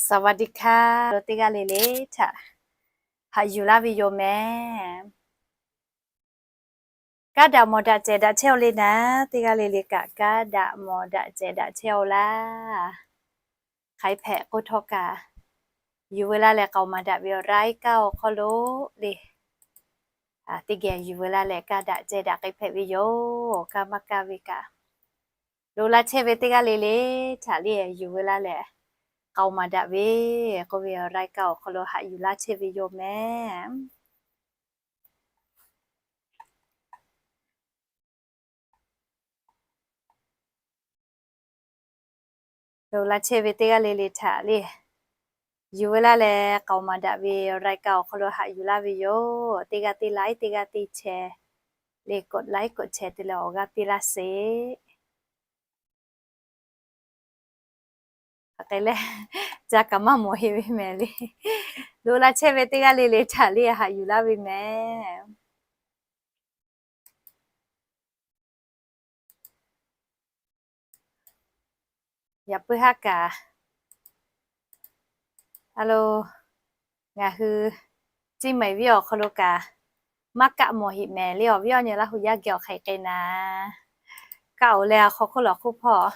สวัสดีค่ะ teˇ g'aˇ le le htaꞈ haꞈ yuˬ laˇ ve yoˬ mehˍ. Kaˇ daꞈ mawˬ daꞈ cehˬ daꞈ chehˇ-oˬ le naˍ, teˇ g'aˇ le le kaꞈ kaˇ daꞈ mawˬ daꞈ cehˬ daꞈ chehˇ-oˬ laˇ. Hk'aˬ hk'e hpehꞈ k'oˆ htawˇ kaꞈ, yuˬ veu laˇ leh k'aoˍ maˍ daꞈ ve awˬ รายการ awˬ hk'aw lo le, teˇ geh yuˬ veu laˇ leh kaˇ daꞈ cehˬ daꞈ k'ai hpehꞈ ve yoˬ. Kaˇ maˇ kaˇ ve kaꞈ, loꞈ la chehˇ ve teˇ g'aˇ le le htaꞈ le yuˬ veu laˇ leh k'aoˍ maˍ daꞈ ve k'oˆ ve awˬ รายการ awˬ hk'aw lo haꞈ yuˬ laˇ chehˇ ve yoˬ mehˍ. Loꞈ la chehˇ ve teˇ g'aˇ le le htaꞈ le yuˬ veu laˇ leh k'aoˍ maˍ daꞈ ve awˬ รายการ awˬ hk'aw lo haꞈ yuˬ laˇ ve yoˬ. Teˇ g'aˇ teˇ ไลค์ teˇ g'aˇ teˇ แชร์ le กดไลค์ กดแชร์ te leh awˬ g'aˇ piˇ laˇ sheˍ. Hk'aˬ hk'e leh, ca kaꞈ maˇ mawˬ heˆ ve mehˍ le. Loꞈ la chehˇ ve teˇ g'aˇ le le htaꞈ le haꞈ yuˬ laˇ ve mehˍ. Yaꞈ puiˉ haˉ kaꞈ, a lo, ngaˬ hui เชียงใหม่ venˇ awˬ hk'aw lo kaꞈ maˇ kaˆ mawˬ heˆ mehˍ le. Awˬ viˉ awˬ nyi Laˇ hu yaˇ geh awˬ hk'aˬ hk'e naˍ, kaˆ-oˬ leh hk'aw hk'oˆ lawˬ hk'oˆ hpawˇ,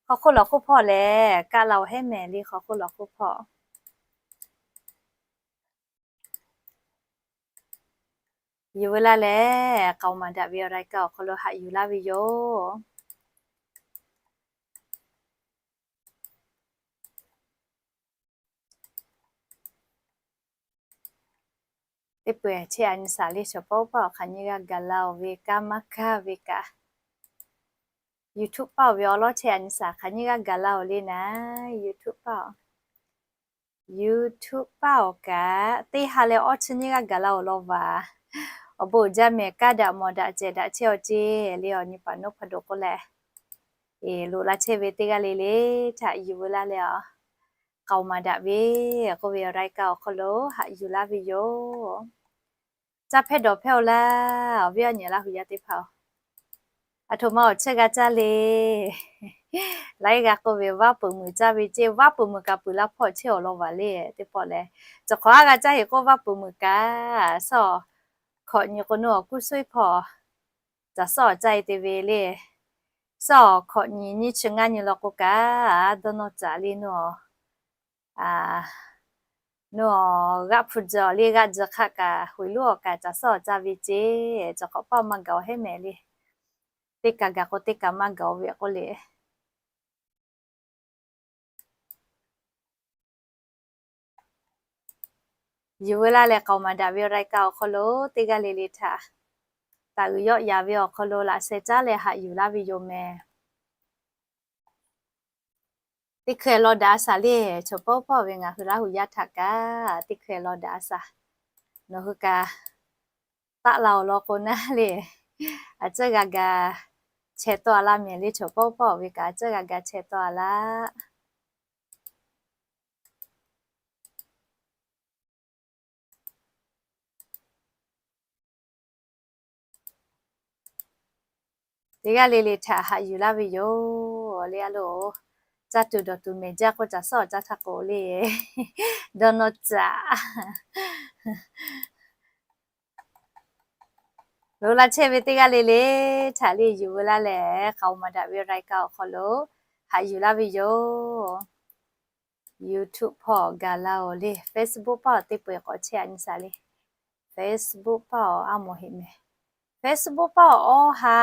hk'aw hk'oˆ lawˬ hk'oˆ hpawˇ lehˬ kaˆ la-oˬ hehˉ mehˍ le. Hk'aw hk'oˆ lawˬ hk'oˆ hpawˇ yuˬ veu laˇ leh k'aoˍ maˍ daꞈ ve awˬ รายการ awˬ hk'aw lo haꞈ yuˬ laˇ ve yoˬ. Teˇ peuˬ chehˇ a nyi shaˍ le. Chaw pawˆ paˆ awˬ hk'aˬ nyi g'a gaˬ la-oˬ ve, kaˇ maˇ kaˇ ve kaꞈ, YouTube paˆ-oˬ ve awˬ lawn chehˇ a nyi shaˍ hk'aˬ nyi g'a gaˬ la-oˬ le naˍ. YouTube paˆ-oˬ, YouTube paˆ-oˬ kaꞈ teˇ ha leh awˇ chi nyi g'a gaˬ la-oˬ law vaˬ. Awˬ bon uiˍ jaˇ mehˍ, kaˇ daꞈ mawˬ daꞈ cehˬ daꞈ chehˇ-aw ceˇ le. Awˬ nyi paˍ nawˉ hpaˍ doꞈ k'oˆ leh, loꞈ la chehˇ ve teˇ g'aˇ le le htaꞈ yuˬ veu laˇ leh, k'aoˍ maˍ daꞈ ve k'oˆ ve awˬ รายการ awˬ hk'aw lo haꞈ yuˬ laˇ ve yoˬ. Caˇ hpehˇ dawˬ hpehˇ-oˬ laˇ, awˬ viˉ awˬ nyi Laˇ hu yaˇ teˇ hpaˍ-oˬ. Aˬ htoꞈ ma awˬ chehˇ g'a caˇ le. Laiˉ g'aˇ k'oˆ ve, vaˉ peuˬ muiˬ caˇ ve ceˇ, vaˉ peuˬ muiˬ kaꞈ peuˬ la hpawˇ chehˇ-oˬ law vaˬ le. Teˇ pawˆ lehˬ, cawˬ hk'awꞈ aˉ g'a caˇ heˆ k'oˆ, vaˉ peuˬ muiˬ kaꞈ sawˉ hkawꞈ nyi k'o, nawˬ awˬ kuˇ suiˉ hpawˇ caˬ sawˉ awˬ caˇ e te ve le. Sawˉ hkawꞈ nyi nyiˇ chi ngaˇ nyi law k'o kaꞈ, dawˇ nawˇ caˬ le nawˬ, nawˬ g'aˆ hpu tcuh le g'aˆ tcuh hk'aˆ kaꞈ, hoꞈ luˉ awˬ kaꞈ caˬ sawˉ awˬ caˇ ve ceˇ. Cawˬ hk'awꞈ paˆ maˇ gaˬ-oˬ hehˉ mehˍ le. Teˇ kaꞈ gaˬ k'o teˇ kaꞈ maˇ gaˬ-oˬ ve k'oˆ le. Yuˬ veu laˇ leh k'aoˍ maˍ daꞈ ve รายการ awˬ hk'aw lo teˇ g'aˇ le le htaꞈ taˍ uiˍ yawˆ yaˍ ve awˬ hk'aw lo laꞈ sheh caˉ leh haꞈ yuˬ laˇ ve yoˬ mehˍ. Teˇ hkeh law daꞈ a shaˍ le. Chaw pawˆ pawˆ ve ngaˬ hui Laˇ hu yaˇ htaꞈ kaꞈ teˇ hkeh law daꞈ a shaˍ. Nawˬ hui kaꞈ taˆ la-oˬ law k'o naˉ le, a ceuˇ g'a ga chehˇ tawˆ a laˇ mehˍ le. Chaw pawˆ pawˆ ve kaꞈ a ceuˇ g'a ga chehˇ tawˆ a laˇ. Teˇ g'aˇ le le htaꞈ haꞈ yuˬ laˇ ve yoˬ le. A loˬ, caˇ tuˬ dawˬ tuˬ mehˍ jaˇ k'o, caˬ sawˉ awˬ caˇ htaˇ k'o le, dawˇ nawˇ caˬ loꞈ la chehˇ ve teˇ g'aˇ le le htaꞈ le yuˬ veu laˇ leh, k'aoˍ maˍ daꞈ ve รายการ awˬ hk'aw lo haꞈ yuˬ laˇ ve yoˬ. YouTube hpawˇ gaˬ la-oˬ le. Facebook paˆ awˬ teˇ peu-eˬ k'awꞈ chehˇ a nyi shaˍ le. Facebook paˆ awˬ aˉ mawˬ heˆ mehˍ. Facebook paˆ awˬ awˇ ha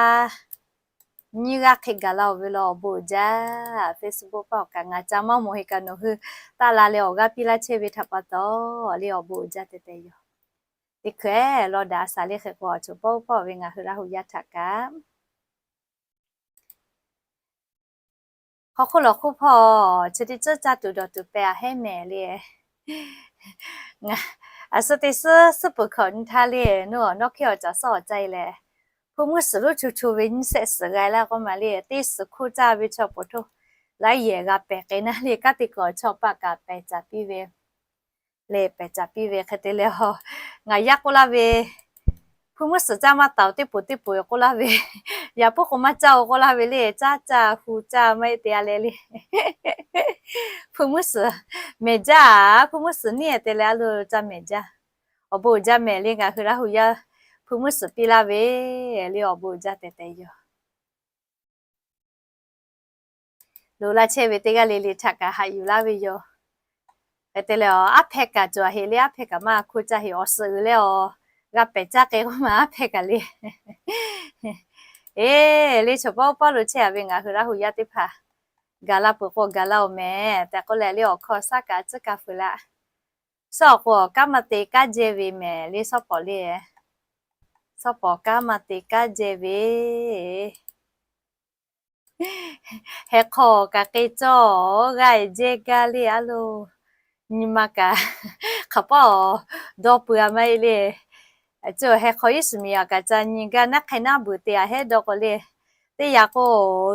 nyiˇ g'aˇ hk'e gaˬ la-oˬ ve law awˬ bon uiˍ jaˇ. Facebook paˆ awˬ kaꞈ ngaˬ ca maˇ mawˬ heˆ kaꞈ nawˬ hui taˆ la leh awˬ g'aˇ piˇ laˇ chehˇ ve htaꞈ pa taw le awˬ bon uiˍ jaˇ tehꞈ tehꞈ yoˬ. Teˇ hkeh law daꞈ a shaˍ le. Hk'e k'o, chaw pawˆ pawˆ ve ngaˬ hui Laˇ hu yaˇ htaꞈ kaꞈ hk'aw hk'oˆ lawˬ hk'oˆ hpawˇ chi teˇ ceuˇ caˇ tuˬ dawˬ tuˬ pehˍ a hehˉ mehˍ le. Aˬ suh teˇ suhˉ suhˉ peuˬ hkawꞈ nyi htaˇ le, nawˬ nawˇ hkehˇ awˬ caˬ sawˉ awˬ caˇ e leh, hpu mvuhˇ suhˍ lonˉ chu chu ve nyiˇ shehˆ suhˍ g'a laˇ k'oˆ ma le. Teˇ suhˍ hkuˇ caˇ ve chaw poˬ htoˇ laiˉ yehˬ g'a pehˬ k'ai naˉ le. Kanˉ te kuiˬ awˬ chawˇ paˆ kaꞈ pehˬ caˍ piˇ ve le, pehˬ caˍ piˇ ve hk'e te leh, ngaˬ yaˇ k'oˆ laˇ ve, Hpu mvuhˇ suhˍ caˇ maˇ taˍ-oˬ, teˇ poˬ teˇ poˬ k'oˆ laˇ ve, yaꞈ puiˉ k'o maˇ caˇ-oˬ k'oˆ laˇ ve le, caˇ caˇ hu caˇ maˇ heˆ te a leh le. Hpu mvuhˇ suhˍ mehˬ jaˇ, hpu mvuhˇ suhˍ neˇ te leh a lo caˇ mehˬ jaˇ. Awˬ bon uiˍ jaˇ mehˬ le, ngaˬ hui Laˇ hu yaˇ hpu mvuhˇ suhˍ piˇ laˇ ve le, awˬ bon uiˍ jaˇ tehꞈ tehꞈ yoˬ. Loꞈ la chehˇ ve teˇ g'aˇ le le htaꞈ kaꞈ haꞈ yuˬ laˇ ve yoˬ. Hk'e te leh, aˉ hpehˇ kaꞈ cawˬ heꞈ le, aˉ hpehˇ kaꞈ maˇ hkoˇ caˇ heꞈ, awˬ suhˍ uiˍ leh awˬ g'a pehˬ caˇ k'ai k'oˆ ma aˉ hpehˇ kaꞈ le. Eˬ, le chaw pawˆ pawˆ lo chehˇ a ve ngaˬ hui Laˇ hu yaˇ teˇ hpaˍ gaˬ la peuˬ k'o gaˬ la-oˬ mehˬ tehꞈ k'oˆ leh le, awˬ hkawˇ shaˉ kaꞈ tcuhˉ ka fuiˍ laˇ. Shawˉ awˬ k'o kanˉ maˇ te kanˉ jehˇ ve mehˬ le, shawˉ pawˍ le, shawˉ pawˍ kanˉ maˇ te kanˉ jehˇ ve heh hk'aw kaꞈ k'e cawˇ g'aˇ jehˇ gaˇ le a lo. Nyi ma kaꞈ hk'aˬ pawˆ dawˇ pui a maˇ heˆ le. Cawˬ heh hk'aw iˉ suˍ miˬ aꞈ kaꞈ ca nyi gaˇ, naˉ hk'e naˉ beuꞈ te aꞈ hehˉ dawˇ k'o le. Teˇ yanˇ k'o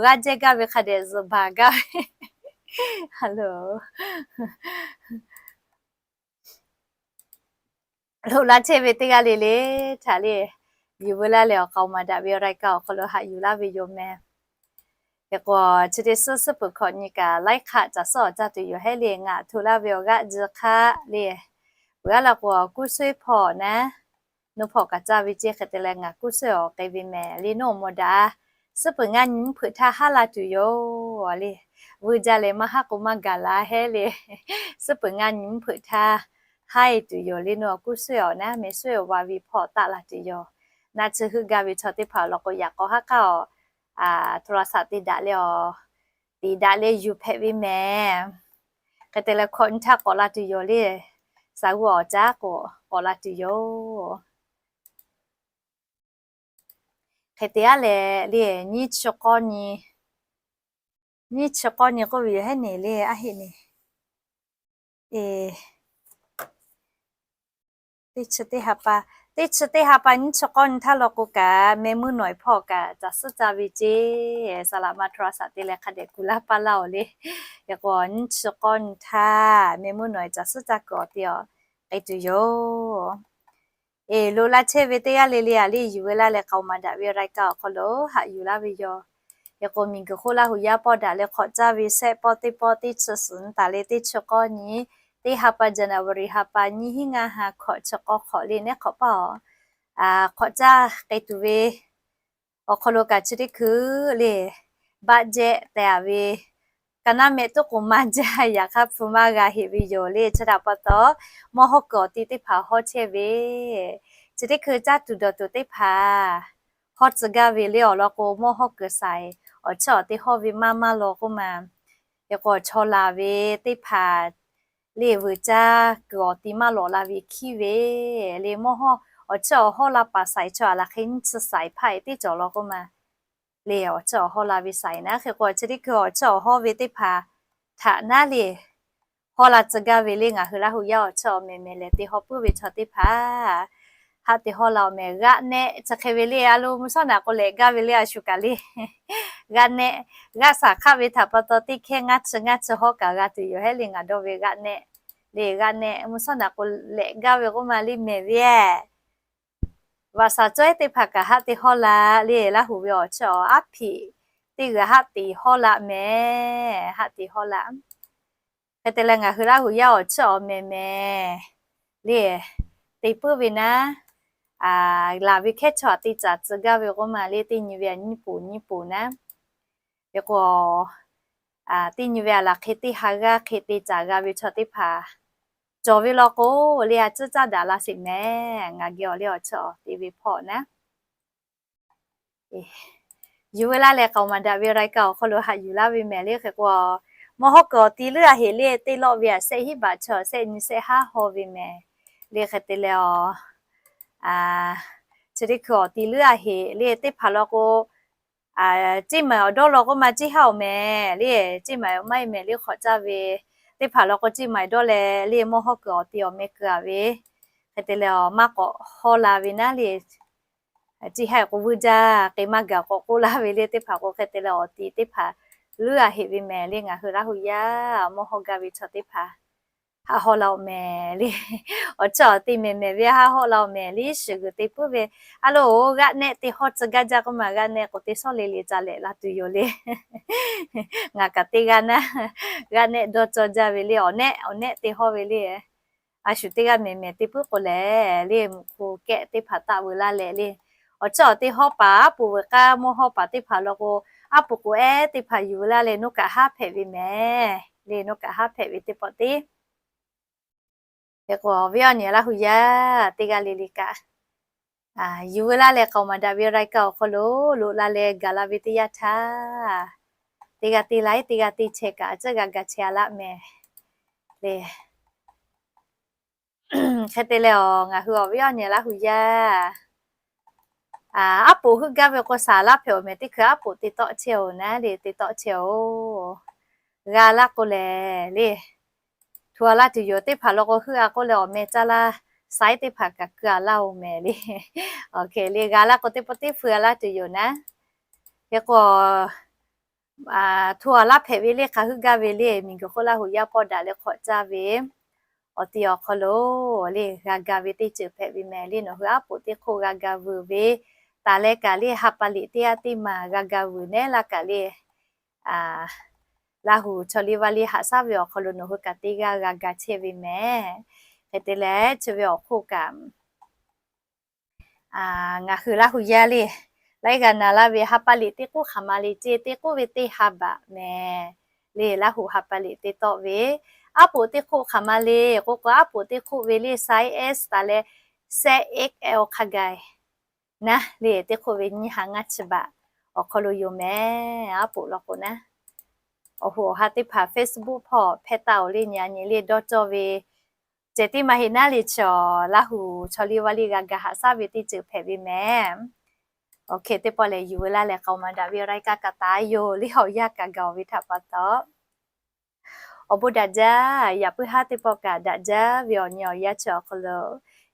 g'aˇ jehˇ gaˇ ve hk'a dehꞈ zuhꞈ baˬ gaˇ ve a lo. Loꞈ la chehˇ ve teˇ g'aˇ le le htaꞈ le, yuˬ veu laˇ leh awˬ k'aoˍ maˍ daꞈ ve awˬ รายการ awˬ hk'aw lo haꞈ yuˬ laˇ ve yoˬ mehˬ. Hk'e k'o, chi teˇ suhˉ suhˉ peuˬ hkawꞈ nyi kaꞈ laiˉ hk'aˆ caˬ suhˉ awˬ caˇ tuˬ yoˬ hehˉ le, ngaˬ hto laˇ ve awˬ g'aˇ tcuh hk'aˆ le. Peuˬ a la k'o, kuˇ suhˉ hpawˇ naˉ, nuˇ hpawˇ kaꞈ caˇ ve ceˇ. Hk'e te leh ngaˬ kuˇ suhˉ awˬ k'ai ve mehˬ le, nuˇ awˬ mawˬ daꞈ suhˉ peuˬ ngaˇ nyi mvuhˇ hpeuꞈ htaˇ haˉ la tuˬ yoˬ le. Veu jaˇ leh maˇ haˉ k'o maˇ gaˬ la hehˉ le. Suhˉ peuˬ ngaˇ nyi mvuhˇ hpeuꞈ htaˇ haˉ e tuˬ yoˬ le, nuˇ kuˇ suhˉ awˬ naˉ mehˬ suhˉ awˬ va ve hpawˇ taˆ la tuˬ yoˬ. Naˆ tsuhˇ heuˆ gaˇ ve chaw teˇ hpaˍ awˬ lawn k'o, yaꞈ k'aw haˉ k'aˇ awˬ โทรศัพท์ te daꞈ leh awˬ, te daꞈ leh yuˬ hpehꞈ ve mehˬ. Hk'e te leh hkawꞈ nyi htaˇ k'awꞈ la tuˬ yoˬ le. Saˍ g'uˇ awˬ caˉ k'o k'awꞈ la tuˬ yoˬ. Hk'e te a leh le, nyiˇ chi k'awˇ nyi, nyiˇ chi k'awˇ nyi k'oˆ ve yoˬ hehˉ ne le, a heˆ ne. Eˬ, teˇ chi teˇ ha pa, teˇ chi teˇ ha pa nyiˇ chi k'awˇ nyi htaˇ law k'o kaꞈ, meh mvuhˇ nawˬ hpawˇ kaꞈ caˬ suhˉ caˇ ve ceˇ. Saˍ laꞈ ma โทรศัพท์ te leh hk'a dehꞈ kuˬ laˇ paˇ laˇ-oˬ le. Yaꞈ k'o nyiˇ chi k'awˇ nyi htaˇ meh mvuhˇ nawˬ caˬ suhˉ caˇ kuiˬ awˬ te awˬ k'ai tuˬ yoˬ. Eˬ, loꞈ la chehˇ ve teˇ g'aˇ le le a le, yuˬ veu laˇ leh k'aoˍ maˍ daꞈ ve awˬ รายการ awˬ hk'aw lo haꞈ yuˬ laˇ ve yoˬ. Yaꞈ k'o miˬguiˬ hk'oˆ Laˇ hu yaˇ pawˆ daꞈ leh hk'awꞈ caˇ ve shehˆ pawˆ teˇ pawˆ teˇ chi suhˍ nyi taˍ leh teˇ chi k'awˇ nyi, teˇ ha pa January ha pa nyiˇ hinˉ ngaˇ ha hkawꞈ chi k'awˇ hk'awꞈ le nehˉ hk'awꞈ paˇ-oˬ. Hk'awꞈ caˇ k'ai tuˬ ve awˬ hk'aw lo kaꞈ chi teˇ hkui le, baˆ jehˆ tehꞈ a ve, ka naˉ mehˆ tuˉ k'o maˇ jaˇ, yaꞈ hk'aˇ hpu maˇ g'a heꞈ ve yoˬ le. Chi htaꞈ pa taw, mawˇ hawˉ kuiˬ awˬ ti teˇ hpaˍ hawˉ chehˇ ve, chi teˇ hkui caˇ tuˬ dawˬ tuˬ teˇ hpaˍ hawˉ tcuh gaˇ ve le awˬ lawn k'o, mawˇ hawˉ kuiˬ saiˍ awˬ chiˇ awˬ te hawˉ ve maˇ maˇ law k'oˆ ma. Yaꞈ k'o chaw laˬ ve teˇ hpaˍ le, veuꞈ caˇ kuiˬ awˬ ti maˇ lawꞈ la ve hkiˉ ve le, mawˇ hawˉ awˬ chiˇ awˬ hawˉ la paˍ saiˍ chaw a laˬ hk'e nyiˇ chi saiˍ hpaˇ e teˇ cawˬ law k'oˆ ma. Le awˬ chiˇ awˬ hawˉ la ve saiˍ naˉ hk'e k'o, chi teˇ hkui awˬ chiˇ awˬ hawˉ ve teˇ hpaˍ htaꞈ naˉ le, hawˉ la tcuh gaˇ ve le. Ngaˬ hui Laˇ hu yaˇ awˬ chiˇ awˬ mehˍ mehˍ lehˬ te hawˉ puiˉ ve chaw teˇ hpaˍ haˆ te hawˉ la-oˬ mehˍ. G'aˆ nehˆ chi hk'e ve le, a lo mvuhˇ shawˉ naꞈ k'o lehꞈ gaˇ ve le, a shu kaꞈ le. G'aˆ nehˆ, g'aˆ shaˍ hk'aˆ ve htaꞈ pa taw teˇ hkehˇ ngaˇ chi ngaˇ chi hawˉ kaꞈ g'a tuˬ yoˬ hehˉ le. Ngaˬ dawˇ ve g'aˆ nehˆ le, g'aˆ nehˆ mvuhˇ shawˉ naꞈ k'o lehꞈ gaˇ ve k'oˆ ma le mehˍ ve. Vaꞈ shaˍ cawehˉ teˇ hpaˍ kaꞈ haˆ te hawˉ la le. Laˇ hu ve awˬ chiˇ awˬ aˉ hpiꞈ teˇ g'uiˬ haˆ te hawˉ la mehˍ, haˆ te hawˉ la. Hk'e te leh ngaˬ hui Laˇ hu yaˇ awˬ chiˇ awˬ mehˍ mehˍ le, te puiˉ ve naˉ, laˬ ve hkehˉ chaw aꞈ te caˍ tcuh gaˇ ve k'oˆ ma le, teˇ nyi ve aꞈ nyiˇ poˍ nyiˇ poˍ naˉ. Yaꞈ k'o teˇ nyi ve aꞈ laˬ hk'e teˇ ha g'aˇ hk'e te caˍ g'a ve chaw teˇ hpaˍ cawˬ ve law k'o le, a ciˉ caˇ daꞈ la sheˍ mehˍ. Ngaˬ geh awˬ le awˬ chiˇ awˬ te ve hpawˇ naˉ yuˬ veu laˇ leh k'aoˍ maˍ daꞈ ve รายการ awˬ hk'aw lo haꞈ yuˬ laˇ ve mehˍ le. Hk'e k'o, mawˇ hawˉ kuiˬ awˬ ti leuˉ a heꞈ le, teˇ lawˆ ve aꞈ shehˆ hiˉ baꞈ chi shehˆ nyi shehˆ haˉ haw ve mehˍ le. Hk'e te leh, chi teˇ hkui awˬ ti leuˉ a heꞈ le teˇ hpaˍ law k'o, ceˇ maˍ awˬ dawˇ law k'oˆ ma ceˇ haˉ awˬ mehˍ le, ceˇ maˍ awˬ maˇ e mehˍ le hk'awꞈ caˇ ve teˇ hpaˍ law k'o, ceˇ maˍ dawˇ leh le mawˇ hawˉ kuiˬ awˬ ti awˬ meh keu a ve. Hk'e te leh maˇ k'awꞈ hawˉ la ve naˉ le, ceˇ haˉ k'o vuiˇ jaˇ k'e maˇ gaˬ k'awꞈ k'oˆ laˇ ve le teˇ hpaˍ k'o, hk'e te leh awˬ ti teˇ hpaˍ leuˉ a heꞈ ve mehˍ le. Ngaˬ hui Laˇ hu yaˇ mawˇ hawˉ gaˇ ve chaw teˇ hpaˍ haˆ hawˆ la-oˬ mehˍ le. Awˬ chawˇ awˬ te mehˍ mehˍ ve haˆ hawˆ la-oˬ mehˍ le. Shiˍ g'uiˬ te puiˉ ve, a loˬ, g'aˆ nehˆ te hawˇ tcuh gaˇ jaˇ k'oˆ ma, g'aˆ nehˆ k'o teˇ shawˉ le le ca lehꞈ la tuˬ yoˬ le. Ngaˬ kaꞈ teˇ g'aˇ naˉ, g'aˆ nehˆ dawˇ cawˇ jaˇ ve le. Awˬ nehˆ awˬ nehˆ te hawˇ ve le. A shu teˇ g'aˇ mehˍ mehˍ te puiˉ k'o lehˬ le, mvuhꞈ hk'u kehˆ teˇ hpaˍ taˆ veu laˇ leh le. Awˬ chawˇ awˬ te hawˇ paˍ, aˉ poꞈ veuꞈ k'aˇ mawˇ hawˇ paˍ teˇ hpaˍ law k'o, aˉ poꞈ k'oꞈ ehˉ teˇ hpaˍ yuˬ veu laˇ leh, nawˬ kaꞈ haˉ hpehꞈ ve mehˍ le. Nawˬ kaꞈ haˉ hpehꞈ ve teˇ pawˆ teˇ Hk'e k'o, awˬ viˉ awˬ nyi Laˇ hu yaˇ teˇ g'aˇ le le kaꞈ, yuˬ veu laˇ leh k'aoˍ maˍ daꞈ ve รายการ awˬ hk'aw lo loꞈ la leh gaˬ la ve teˇ yanˇ htaˇ, teˇ g'aˇ teˇ like, teˇ g'aˇ teˇ share kaꞈ a ciˉ g'a ga chehˇ a laˇ mehˍ le. Hk'e te leh, awˬ, ngaˬ hui awˬ viˉ awˬ nyi Laˇ hu yaˇ, aˉ poꞈ heuˆ gaˇ ve k'o, saˍ laˇ hpehꞈ-oˬ mehˍ, teˇ hkui aˉ poꞈ te tawˆ chehˇ-oˬ naˉ le, te tawˆ chehˇ-oˬ. G'a laˇ k'o lehˬ le, htu a laˇ tuˬ yoˬ. Teˇ hpaˍ law k'o heuˆ a k'oˆ leh, awˬ meh caˇ laˇ saiˉ teˇ hpaˍ kaꞈ keu a laˇ-oˬ mehˍ le. Awˬ hk'e le, g'a laˇ k'o teˇ pawˆ teˇ hpu a laˇ tuˬ yoˬ naˉ. Hk'e k'o, htu a laˇ hpehꞈ ve le, hk'aˬ heuˆ gaˇ ve le, miˬguiˬ hk'oˆ Laˇ hu yaˇ pawˆ daꞈ leh hk'awꞈ caˇ ve awˬ ti awˬ hk'aw lo le, g'a ga ve teˇ ceuˬ hpehꞈ ve mehˍ le. Nawˬ hui aˉ poꞈ teˇ hk'oˆ g'a ga vuiˬ ve, taˍ leh kaꞈ le, ha pa liꞈ teˇ g'aˇ teˇ maˬ g'a ga vuiˬ nehˉ laˇ kaꞈ le, Laˇ hu chaw liˇ vaˇ liˇ haꞈ shaˉ ve awˬ hk'aw lo nawˬ hui kaꞈ teˇ g'aˇ g'a ga chehˇ ve mehˍ. Hk'e te leh, chi ve awˬ hk'oˆ kaꞈ ngaˬ hui Laˇ hu yaˇ le, laiˉ g'aˇ na laˇ ve ha pa liꞈ teˇ k'oˆ hk'aˬ ma le ceˇ, teˇ k'oˆ ve teˇ ha baꞈ mehˍ le. Laˇ hu ha pa liꞈ te tawˆ ve, aˉ poꞈ teˇ hk'oˆ hk'aˬ ma le k'oˆ k'o, aˉ poꞈ teˇ hk'oˆ ve le, size S taˍ leh size X L hk'a gaˬ naˉ le, teˇ hk'oˆ ve nyiˇ ha ngaˇ chi baꞈ awˬ hk'aw lo yoˬ mehˍ. Aˉ poꞈ law k'o naˉ, awˬ hoꞈ awˬ ha teˇ hpaˍ Facebook hpawˇ hpehˇ taˍ-oˬ le, nyi a nyi le dawˇ cawˇ ve ceh tiˉ maˇ heˆ naˉ le, chaw Laˇ hu chaw liˇ vaˇ liˇ g'a ga haꞈ shaˉ ve teˇ ceuˬ hpehꞈ ve mehˍ. Awˬ hk'e teˇ pawˆ lehˬ, yuˬ veu laˇ leh k'aoˍ maˍ daꞈ ve รายการ kaꞈ taˍ yoˬ le, awˬ yanˇ kaꞈ gaˬ-oˬ ve htaꞈ pa taw, awˬ bon daꞈ jaˇ. Yaꞈ puiˉ haˉ teˇ pawˆ kaꞈ daꞈ jaˇ ve awˬ nyi awˬ yanˇ chi awˬ hk'aw lo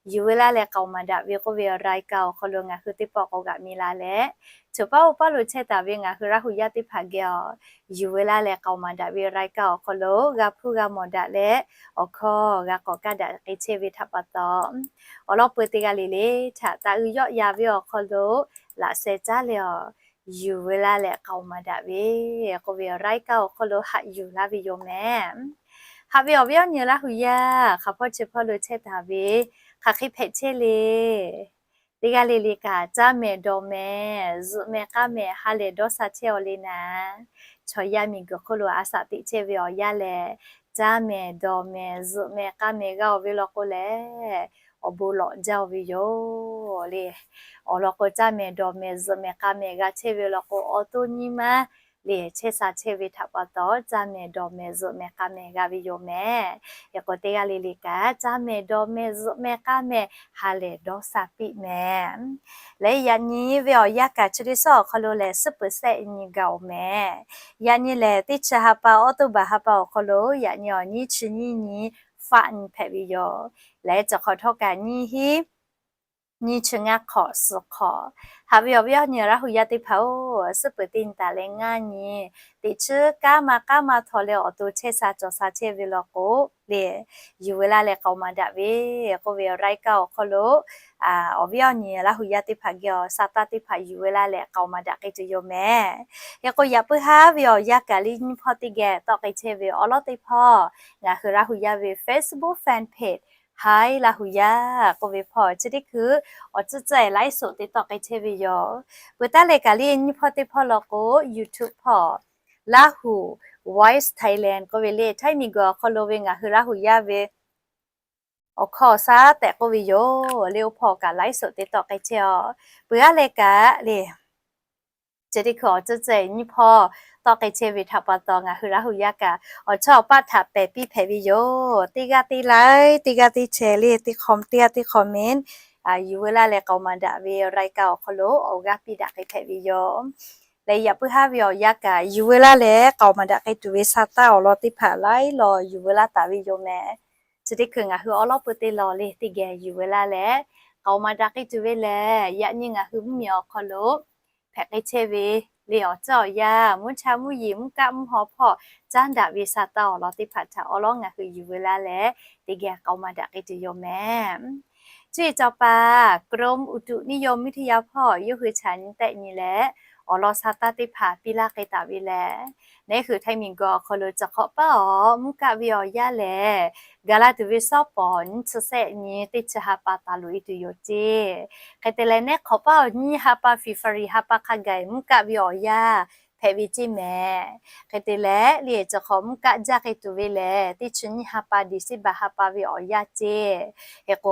yuˬ veu laˇ leh k'aoˍ maˍ daꞈ ve k'oˆ ve รายการ awˬ hk'aw lo ngaˬ hui teˇ pawˆ k'awꞈ g'aꞈ mi la leh, choˬ paˉ oˇ paˉ lo chehˇ taˍ ve ngaˬ hui Laˇ hu yaˇ teˇ hpaˍ geh awˬ, yuˬ veu laˇ leh k'aoˍ maˍ daꞈ ve รายการ awˬ hk'aw lo g'a hpuˇ g'a mawˬ daꞈ leh, awˬ hkawˇ g'a k'awꞈ kaˇ daꞈ k'ai chehˇ ve htaꞈ pa taw, awˬ lawn peuˬ teˇ g'aˇ le le htaꞈ taˍ uiˍ yawˆ ya ve awˬ hk'aw lo laꞈ sheh caˉ leh awˬ, yuˬ veu laˇ leh k'aoˍ maˍ daꞈ ve k'oˆ ve รายการ awˬ hk'aw lo haꞈ yuˬ laˇ ve yoˬ mehˍ. Haꞈ ve awˬ viˉ awˬ nyi Laˇ hu yaˇ, hk'aˬ hpawˇ chi hpawˇ lo chehˇ taˍ ve, hk'aˬ hk'e hpehꞈ chehˇ le. Teˇ g'aˇ le le kaꞈ caˇ mehˍ dawˬ mehˍ zuhꞈ mehˍ k'aˇ mehˍ ha lehˬ dawˇ sha chehˇ-aw le naˉ. Chaw yaˇ miˬguiˬ hk'oˆ lo a shaꞈ teꞈ chehˇ ve awˬ yanˇ lehˬ, caˇ mehˍ dawˬ mehˍ zuhꞈ mehˍ k'aˇ mehˍ g'a-oˬ ve law k'o lehˬ, awˬ bon lawꞈ jaˇ-oˬ ve yoˬ le. Awˬ lawn k'o, caˇ mehˍ dawˬ mehˍ zuhꞈ mehˍ k'aˇ mehˍ g'a chehˇ ve law k'o, awˬ to nyi ma lehˬ chehˇ sha chehˇ ve htaꞈ pa taw, caˇ mehˍ dawˬ mehˍ zuhꞈ mehˍ k'aˇ mehˍ g'a ve yoˬ mehˍ. Hk'e k'o, teˇ g'aˇ le le kaꞈ caˇ mehˍ dawˬ mehˍ zuhꞈ mehˍ k'aˇ mehˍ ha lehˬ dawˇ sha piˇ mehˍ. Leh yaꞈ nyi ve awˬ yanˇ kaꞈ chi teˇ shawˉ awˬ hk'aw lo lehˬ, suhˉ peuˬ sehˆ nyi gaˬ-oˬ mehˍ. Yaꞈ nyi lehˬ, teˇ chi ha pa October ha pa awˬ hk'aw lo yaꞈ nyi awˬ nyiˇ chi nyiˇ nyi faˆ nyi hpehꞈ ve yoˬ. Leh chi hk'awꞈ htawˇ kaꞈ nyiˇ hinˉ nyiˇ chi ngaˇ hk'awꞈ suhˍ hk'awꞈ. Haꞈ ve awˬ viˉ awˬ nyi Laˇ hu yaˇ teˇ hpaˍ-oˬ, suhˉ peuˬ teˇ nyi taˍ leh ngaˇ nyi teꞈ chiˉ kanˉ ma kanˉ ma htaw leh awˬ to chehˇ sha cawˬ sha chehˇ ve law k'o le, yuˬ veu laˇ leh k'aoˍ maˍ daꞈ ve k'oˆ ve รายการ awˬ hk'aw lo awˬ viˉ awˬ nyi Laˇ hu yaˇ teˇ hpaˍ geh awˬ sha taˇ teˇ hpaˍ yuˬ veu laˇ leh k'aoˍ maˍ daꞈ k'ai tuˬ yoˬ mehˍ. Hk'e k'o, yaꞈ puiˉ haˉ ve awˬ yanˇ kaꞈ le nyiˇ hpawˇ teˇ geh tawˆ k'ai chehˇ ve awˬ lawn teˇ hpawˇ ngaˬ hui Laˇ hu yaˇ ve Facebook fan page Hi Laˇ hu yaˇ k'oˆ ve hpawˇ chi teˇ hkui awˬ tcuhˉ tcuhˉ-e ไลฟ์สด te tawˆ k'ai chehˇ ve yoˬ. Peuˬ taˉ leh kaꞈ le nyiˇ hpawˇ teˇ hpawˇ law k'o, YouTube hpawˇ Laˇ hu Voice Thailand k'oˆ ve le, Htaiˇ miˬguiˬ awˬ hk'aw lo ve ngaˬ hui Laˇ hu yaˇ ve awˬ hkawˇ awˬ shaˉ tehꞈ k'oˆ ve yoˬ le. Oˇ hpawˇ kaꞈ ไลฟ์สด te tawˆ k'ai chehˇ-aw. Peuˬ aˉ leh kaꞈ le, chi teˇ hkui awˬ tcuhˉ tcuhˉ-e nyiˇ hpawˇ tawˆ k'ai chehˇ ve htaꞈ pa taw ngaˬ hui Laˇ hu yaˇ kaꞈ awˬ chawˇ awˬ paˆ htaꞈ pehˬ piˇ hpehꞈ ve yoˬ. Teˇ g'aˇ teˇ like, teˇ g'aˇ teˇ share le, teˇ g'aˇ teˇ comment, yuˬ veu laˇ leh k'aoˍ maˍ daꞈ ve รายการ awˬ hk'aw lo awˬ g'aˇ piˇ daꞈ k'ai hpehꞈ ve yoˬ. Leh yaꞈ puiˉ haˉ ve awˬ yanˇ kaꞈ yuˬ veu laˇ leh k'aoˍ maˍ daꞈ k'ai tuˬ ve sha taˇ awˬ lawn teˇ hpaˍ laiˉ law yuˬ veu laˇ taˍ ve yoˬ mehˍ. Chi teˇ hkui ngaˬ hui awˬ lawn peuˬ teˇ lawn le teˇ geh yuˬ veu laˇ leh k'aoˍ maˍ daꞈ k'ai tuˬ ve lehˬ, yaꞈ nyi ngaˬ hui mvuhˇmiˬ awˬ hk'aw lo hpehꞈ k'ai chehˇ ve le awˬ tcuhˉ awˬ yanˇ, mvuhˇ cha mvuhˇ yeˬ mvuhˇ kaˆ mvuhˇ haw hpawˇ caˉ daꞈ ve sha taˇ awˬ lawn teˇ hpaˍ htaꞈ awˉ lawˉ ngaˬ hui yuˬ veu laˇ leh, teˇ geh k'aoˍ maˇ daꞈ k'ai tuˬ yoˬ mehˍ. Cuˇ yiˍ cawˬ paˍ กรมอุตุนิยมวิทยา hpawˇ yawˇ hui chaꞈ nyi tehˆ nyi leh, awˬ lawn sha taˇ teˇ hpaˍ piˇ laˇ k'ai taˍ ve lehˬ, neˉ hui Htaiˇ miˬguiˬ awˬ hk'aw lo cawˬ hk'awꞈ paˉ awˬ mvuhˇ kaˆ ve awˬ yanˇ lehˬ, gaˬ la tuˬ ve shawˉ pawˍ nyiˇ chi sehˆ nyi teˇ chi ha pa taˍ loꞈ e tuˬ yoˬ ceˇ. Hk'e te leh neˉ hk'awꞈ paˉ awˬ nyiˇ ha pa February ha pa hk'a gaˬ mvuhˇ kaˆ ve awˬ yanˇ hpehꞈ ve ceˇ mehˍ. Hk'e te leh le cawˬ hk'awꞈ mvuhˇ kaˆ jaˇ k'ai tuˬ ve lehˬ, teˇ chi nyiˇ ha pa December ha pa ve awˬ yanˇ ceˇ. Hk'e k'o,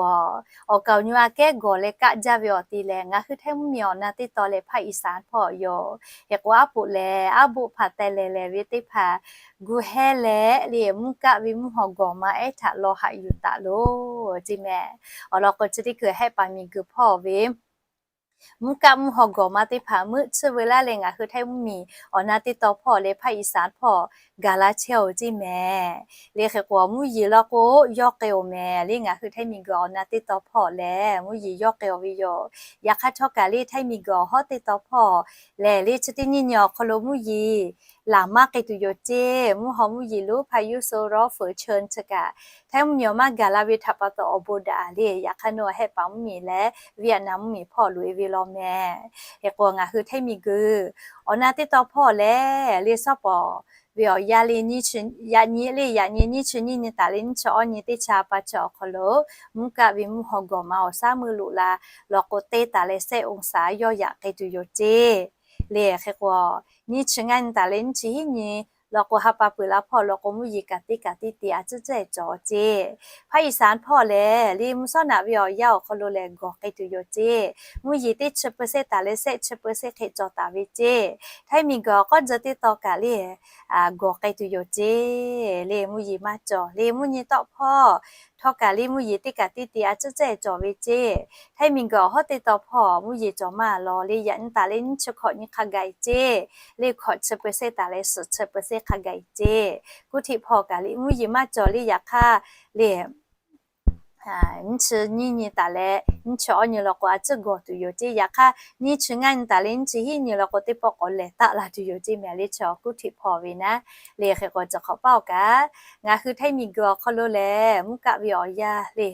awˬ kaˍ awˬ nyi aꞈ kehˉ gawˬ leh kaˆ jaˇ ve awˬ te lehˬ, ngaˬ hui Htaiˇ mvuhˇmiˬ awˬ na teˇ taw leh ภาคอีสาน hpawˇ yoˬ. Hk'e k'o, aˉ poꞈ lehˬ aˉ boˆ hpaˍ teh lehˬ lehˬ ve teˇ hpaˍ gu hehˇ leh le mvuhˇ kaˆ ve mvuhˇ haw gawˬ ma ehˉ htaꞈ law haꞈ yuˬ taˍ loˬ ceˇ mehˍ. Awˬ lawn k'o, chi teˇ hkui hehˆ paˍ miˬguiˬ hpawˇ ve mvuhˇ kaˆ mvuhˇ haw gawˬ ma teˇ hpaˍ meuˆ tsuhˇ veu laˇ leh, ngaˬ hui Htaiˇ mvuhˇmiˬ awˬ na teˇ taw hpawˇ leh ภาคอีสาน hpawˇ gaˬ la chehˇ oˬ ceˇ mehˍ. Le hk'e k'o, mvuhˇ yeˬ law k'o yawˇ k'ai oˬ mehˍ. Le ngaˬ hui Htaiˇ miˬguiˬ awˬ na teˇ taw hpawˇ lehˬ, mvuhˇ yeˬ yawˇ k'ai oˬ ve yoˬ. Yaꞈ hk'aˇ htawˇ kaꞈ le Htaiˇ miˬguiˬ awˬ hawˉ teˇ taw hpawˇ lehˬ, le chi teˇ nyiˇ nyi awˬ hk'aw lo mvuhˇ yeˬ laˬ maˇ k'ai tuˬ yoˬ ceˇ. Mvuhˇ haw mvuhˇ yeˬ lonˉ พายุโซนร้อนฝนเชิญ chi kaꞈ, Htaiˇ mvuhˇmiˬ awˬ maˇ gaˬ la ve htaꞈ pa taw awˬ bon daꞈ le. Yaꞈ hk'aˇ nawˬ hehˆ paˍ mvuhˇmiˬ leh Vietnam mvuhˇmiˬ hpawˇ loꞈ e ve law mehˍ. Hk'e k'o, ngaˬ hui Htaiˇ miˬguiˬ awˬ na teˇ taw hpawˇ lehˬ, le shawˉ pawˍ ve awˬ yanˇ le, yaꞈ nyi le yaꞈ nyi nyiˇ chi nyiˇ nyi taˍ leh nyiˇ chi awˇ nyi teˇ chi ha pa chi awˬ hk'aw lo, mvuhˇ kaˆ ve mvuhˇ haw gawˬ ma awˬ shaˉ meuˇ loꞈ la law k'o, teˇ taˍ leh sehˆ องศา yawˇ yaꞈ k'ai tuˬ yoˬ ceˇ. Le hk'e k'o, nyiˇ chi ngaˇ nyi taˍ leh nyiˇ chi hiˉ nyi law k'o, ha pa peuˬ la hpawˇ law k'o, mvuhˇ yeˬ kaꞈ teˇ kaꞈ teˇ te a ciˉ cehˇ cawˬ ceˇ. ภาคอีสาน hpawˇ lehˬ, le mvuhˇ shawˉ naꞈ ve awˬ yanˇ awˬ hk'aw lo lehˬ gawˬ k'ai tuˬ yoˬ ceˇ. Mvuhˇ yeˬ teˇ chi เปอร์เซ็นต์ taˍ leh sehˆ chi เปอร์เซ็นต์ hk'e cawˬ taˍ ve ceˇ. Htaiˇ miˬguiˬ awˬ k'awˇ jeh teˇ taw kaꞈ le gawˬ k'ai tuˬ yoˬ ceˇ. Le mvuhˇ yeˬ maˇ cawˬ. Le mvuhˇ nyi tawˆ hpawˇ htawˇ kaꞈ le mvuhˇ yeˬ teˇ kaꞈ teˇ te a ciˉ cehˇ cawˬ ve ceˇ. Htaiˇ miˬguiˬ awˬ hawˉ teˇ taw hpawˇ mvuhˇ yeˬ cawˬ maˇ law. Le yaꞈ nyi taˍ leh nyiˇ chi hkawꞈ nyi hk'a gaˬ e ceˇ. Le hkawꞈ chi เปอร์เซ็นต์ taˍ leh suhˍ chi เปอร์เซ็นต์ hk'a gaˬ e ceˇ. Kuˇ htiꞈ hpawˇ kaꞈ le mvuhˇ yeˬ maˇ cawˬ. Le yaꞈ hk'aˇ le nyiˇ chi nyiˇ nyi taˍ leh nyiˇ chi awˇ nyi law k'o, a ciˉ gawˬ tuˬ yoˬ ceˇ. Yaꞈ hk'aˇ nyiˇ chi ngaˇ nyi taˍ leh nyiˇ chi hiˉ nyi law k'o, teˇ pawˆ k'awꞈ lehˬ taˆ la tuˬ yoˬ ceˇ mehˍ. Le chi awˬ kuˇ htiꞈ hpawˇ ve naˉ. Le hk'e k'o, cawˬ hk'awꞈ paˉ awˬ kaꞈ, ngaˬ hui Htaiˇ miˬguiˬ awˬ hk'aw lo lehˬ, mvuhˇ kaˆ ve awˬ yanˇ le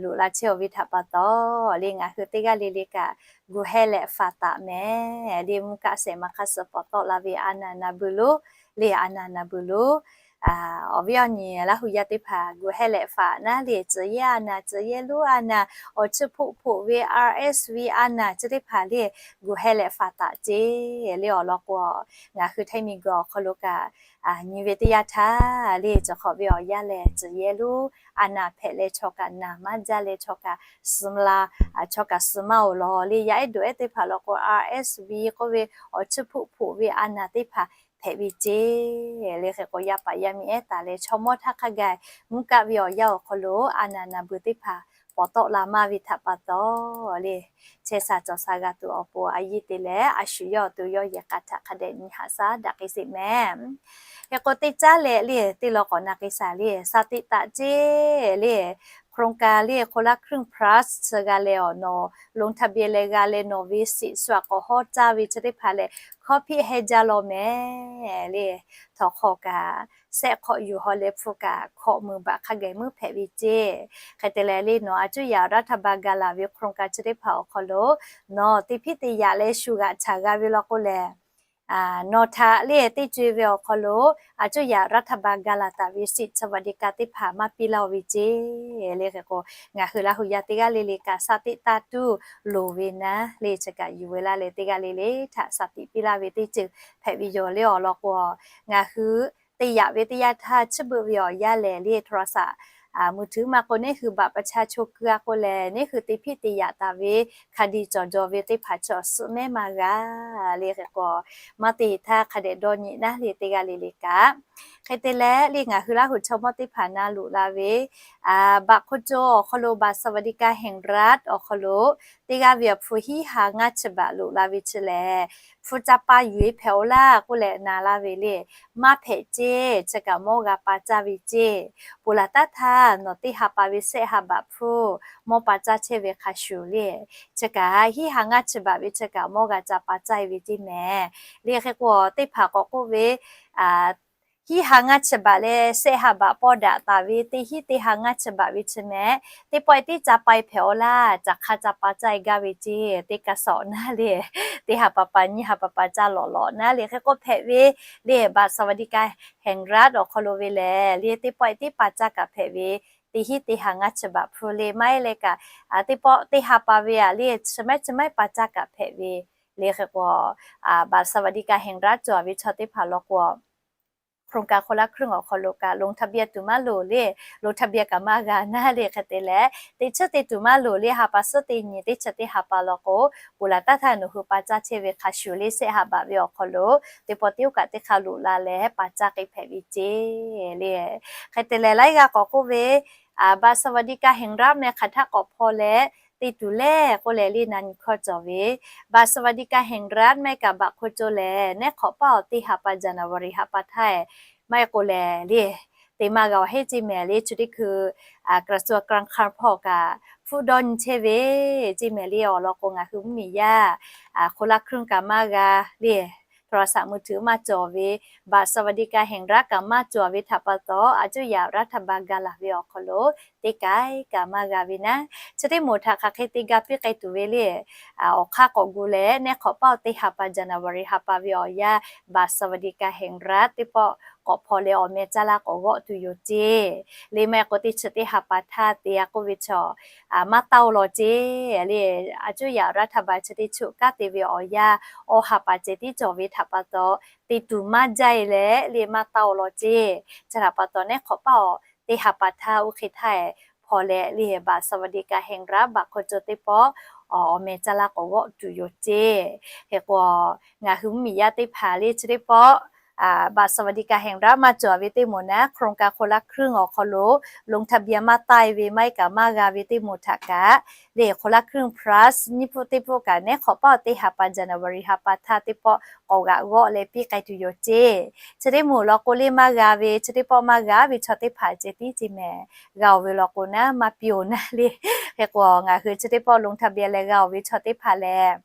loꞈ la chehˇ oˬ ve htaꞈ pa taw, le ngaˬ hui teˇ g'aˇ le le kaꞈ gu hehˇ leh faˍ taˍ mehˍ. Le mvuhˇ kaˆ shehˍ ma hk'a suh pawˍ tawˆ la ve a naˍ naˍ beuˬ loˉ, le a naˍ naˍ beuˬ loˉ awˬ viˉ awˬ nyi Laˇ hu yaˇ teˇ hpaˍ gu hehˇ leh faˍ naˉ. Le tcuh yehˇ a naˍ, tcuh yehˇ lonˉ a naˍ, awˬ chiˇ hpoˆ hpoꞈ ve R S V a naˍ chi teˇ hpaˍ le gu hehˇ leh faˍ taˍ ceˇ. Le awˬ lawn k'o, ngaˬ hui Htaiˇ miˬguiˬ awˬ hk'aw lo kaꞈ nyi ve teˇ yanˇ htaˇ, le cawˬ hk'awꞈ ve awˬ yanˇ lehˬ, tcuh yehˇ lonˉ a naˍ hpehꞈ leh chaw kaꞈ naˍ maˇ jaˇ leh chaw kaꞈ suh la, chaw kaꞈ suh maˇ oˬ law. Le yaˇ ehˉ doꞈ ehˉ teˇ hpaˍ law k'o, R S V k'oˆ ve awˬ chiˇ hpoˆ hpoꞈ ve a naˍ teˇ hpaˍ hpehꞈ ve ceˇ. Le hk'e k'o, yaˇ paˍ yaˇ miˇ ehˉ taˍ leh chaw mawˇ htaˇ hk'a gaˬ mvuhˇ kaˆ ve awˬ yanˇ awˬ hk'aw lo a naˍ naˍ beuˬ teˇ hpaˍ pawˍ tawˆ la maˇ ve htaꞈ pa taw, le chehˇ sha cawˬ sha g'a tuˬ awˬ pon a yiˇ te leh a shu yawˇ awˬ to yawˇ yehˬ k'a htaꞈ hk'a dehꞈ nyi haꞈ shaˉ daꞈ k'ai sheˍ mehˍ. Hk'e k'o, teˇ caˉ leh le teˇ law k'awꞈ na k'ai shaˍ le sha teꞈ taˍ ceˇ. Le โครงการ le คนละครึ่ง plus chi g'a leh awˬ nawˬ ลงทะเบียน leh g'a leh nawˬ ve สิทธิ์ shu aꞈ k'awꞈ hawˉ caˇ ve chi teˇ hpaˍ lehˬ, hkawˇ hpiˆ heh jaˇ law mehˍ. Le htawnˍ hk'aw kaꞈ sehˆ hk'awꞈ yuˬ haw leh hpu kaꞈ hkawꞈ meunˍ baꞈ hk'a gaˬ meuˇ hpehꞈ ve ceˇ. Hk'e te leh le nawˬ a cuˇ yaꞈ รัฐบาล gaˬ laˬ ve โครงการ chi teˇ hpaˍ awˬ hk'aw lo nawˬ teˇ hpiˉ teˇ yaꞈ leh shu g'aꞈ htaꞈ g'a ve law k'o lehˬ, nawˬ htaꞈ le teˇ co-e ve awˬ hk'aw lo a cuˇ yaꞈ รัฐบาล gaˬ laˬ taˍ ve สิทธิ์สวัสดิการ teˇ hpaˍ maˇ piˇ laˇ oˬ ve ceˇ. Le hk'e k'o, ngaˬ hui Laˇ hu yaˇ teˇ g'aˇ le le kaꞈ sha teꞈ taˍ tuˬ loˍ ve naˉ. Le chi kaꞈ yuˬ veu laˇ leh teˇ g'aˇ le le htaꞈ sha teꞈ piˇ laˇ ve teˇ ceuˬ hpehꞈ ve yoˬ. Le awˬ lawn k'o, ngaˬ hui teˇ yaꞈ ve teˇ yanˇ htaˇ chiˇ beuꞈ ve awˬ yanˇ lehˬ, le โทรศัพท์มือถือ maˇ k'o, neˇ hui บัตรประชาชน keu a k'o lehˬ, neˇ hui teˇ hpiˉ teˇ yaꞈ taˍ ve hk'a diˬ cawˬ jaw ve teˇ hpaˍ chi awˬ suhˆ mehˉ maˇ g'a. Le hk'e k'o, maˇ te htaˇ hk'a dehꞈ dawˇ nyi naˉ le teˇ g'aˇ le le kaꞈ. Hk'e te leh le ngaˬ hui Laˇ hu chaw mawˇ teˇ hpaˍ na loꞈ la ve บัตรคนจน awˬ hk'aw lo บัตรสวัสดิการแห่งรัฐ awˬ hk'aw lo teˇ g'aˇ ve awˬ hpu hiˉ ha ngaˇ chi บาท loꞈ la ve chi lehˬ, hpu ca pa yuˬ-e hpehꞈ-aw laˇ k'oˆ leh na laˇ ve le. Maˇ hpehꞈ ceˇ, chi kaꞈ mawˇ g'a pa caˇ ve ceˇ. Ponˬ laˬ taˉ htaˇ nawˬ teˇ ha pa ve sehˆ ha baꞈ hpu mawˇ pa caˇ chehˇ ve hk'a shuˍ le, chi kaꞈ hiˉ ha ngaˇ chi baꞈ ve chi kaꞈ mawˇ g'a ca pa caˇ-e ve ceˇ mehˍ. Le hk'e k'o, teˇ hpaˍ k'awꞈ k'oˆ ve, hiˉ ha ngaˇ chi baꞈ leh sehˆ ha baꞈ pawˇ daꞈ taˍ ve teˇ hiˉ teˇ ha ngaˇ chi baꞈ ve chi mehˍ. Teˇ pawˆ-e tiˉ ca pa-e hpehꞈ-aw laˇ, caˬ hk'a ca pa caˇ-e gaˇ ve ceˇ. Teˇ kaˇ suhˍ naˉ le, teˇ ha pa pa nyiˇ ha pa pa caˇ lawꞈ lawꞈ naˉ le. Hk'e k'o hpehꞈ ve le, บัตรสวัสดิการแห่งรัฐ awˬ hk'aw lo ve lehˬ le, teˇ pawˆ-e tiˉ pa caˇ kaꞈ hpehꞈ ve, teˇ hiˉ teˇ ha ngaˇ chi baꞈ hpu le maˇ heˆ leh kaꞈ, teˇ pawˆ teˇ ha pa ve aꞈ le, chi maiˉ chi maiˉ pa caˇ kaꞈ hpehꞈ ve. Le hk'e k'o, บัตรสวัสดิการแห่งรัฐ cawˬ ve chaw teˇ hpaˍ law k'o โครงการคนละครึ่ง awˬ hk'aw lo kaꞈ ลงทะเบียน tuˬ maˇ loˍ le, ลงทะเบียน kaꞈ maˇ g'a naˉ le. Hk'e te leh, teˇ chi teˇ tuˬ maˇ loˍ le, ha pa suhˉ teˇ nyi, teˇ chi teˇ ha pa law k'o, ponˬ laˬ taˉ htaˇ nawˬ hui pa caˇ chehˇ ve hk'a shuˍ le, sehˆ ha baꞈ ve awˬ hk'aw lo teˇ pawˆ tiˉ oˇ kaꞈ teˇ hk'a loꞈ la leh pa caˇ k'ai hpehꞈ ve ceˇ le. Hk'e te leh laiˉ g'aˇ k'awꞈ k'oˆ ve, บัตรสวัสดิการแห่งรัฐ meh hk'aˬ htaˆ k'awꞈ hpaw leh te tuˬ le k'oˆ leh le, na nyi hkawˇ cawˬ ve, บัตรสวัสดิการแห่งรัฐ maˇ heˆ kaꞈ บัตรคนจน lehˬ, neˉ hk'awꞈ paˇ awˬ teˇ ha pa January ha pa htaˇ maˇ heˆ k'o lehˬ le, te maˇ g'a-aˬ heˆ ceˇ mehˍ le. Chi teˇ hkui กระทรวงการคลัง hpawˇ kaꞈ hpfuhˆ dawˇ nyi chehˇ ve ceˇ mehˍ le. Awˬ lawn k'o, ngaˬ hui mvuhˇmiˬ yaˇ คนละครึ่ง kaꞈ maˇ g'a le, โทรศัพท์มือถือ maˇ cawˬ ve, บัตรสวัสดิการแห่งรัฐ kaꞈ maˇ cawˬ ve htaꞈ pa taw, อายุ อย่างรัฐบาล ga laˬ ve awˬ hk'aw lo teˇ kaiˉ kaꞈ maˇ g'a ve naˉ. Chi teˇ moˍ htaꞈ hk'aˬ hk'e te ga piˇ k'ai tuˬ ve le. Awˬ hk'aˇ k'awꞈ gu leh, neˉ hk'awꞈ paˇ awˬ teˇ ha pa January ha pa ve awˬ yanˇ บัตรสวัสดิการแห่งรัฐ teˇ pawˆ k'awꞈ hpaw leh awˬ meh caˇ laˇ k'awꞈ g'awˆ tuˬ yoˬ ceˇ. Le maˇ heˆ k'o, teˇ chi teˇ ha pa htaˇ te-a k'oˆ ve chaw maˇ taˇ-o law ceˇ le. อายุ อย่างรัฐบาล chi teˇ choˆ kanˉ te ve awˬ yanˇ awˬ ha pa ceh tiˉ cawˬ ve htaꞈ pa taw, te tuˬ maˇ jaˇ-e leh le maˇ taˇ-o law ceˇ. Chi htaꞈ pa taw, neˉ hk'awꞈ paˇ awˬ teˇ ha pa htaˇ oˇ hk'e htaˇ hpaw leh le, บัตรสวัสดิการแห่งรัฐ บัตรคนจน teˇ pawˆ awˬ meh caˇ laˇ k'awꞈ g'awˆ tuˬ yoˬ ceˇ. Hk'e k'o, ngaˬ hui mvuhˇmiˬ yaˇ teħ hpaˍ le chi teˇ pawˆ บัตรสวัสดิการแห่งรัฐ maˇ cawˬ ve teˇ moˍ naˉ, โครงการคนละครึ่ง awˬ hk'aw lo ลงทะเบียน maˇ taˇ-e ve maˇ heˆ kaꞈ maˇ g'a ve teˇ moˍ htaꞈ kaꞈ le, คนละครึ่ง plus nyiˇ pfuhˆ teˇ pfuhˆ kaꞈ neˉ hk'awꞈ paˇ awˬ teˇ ha pa January ha pa htaˇ teˇ pawˆ k'awꞈ g'aꞈ g'awˆ leh piˇ k'ai tuˬ yoˬ ceˇ. Chi teˇ moˍ law k'o le, maˇ g'a ve, chi teˇ pawˆ maˇ g'a ve chaw teˇ hpaˍ ceh tiˉ ceˇ mehˍ. G'a-oˬ ve law k'o naˉ, maˇ piˇ-oˬ naˉ le. Hk'e k'o, ngaˬ hui chi teˇ pawˆ ลงทะเบียน leh g'a-oˬ ve chaw teˇ hpaˍ lehˬ,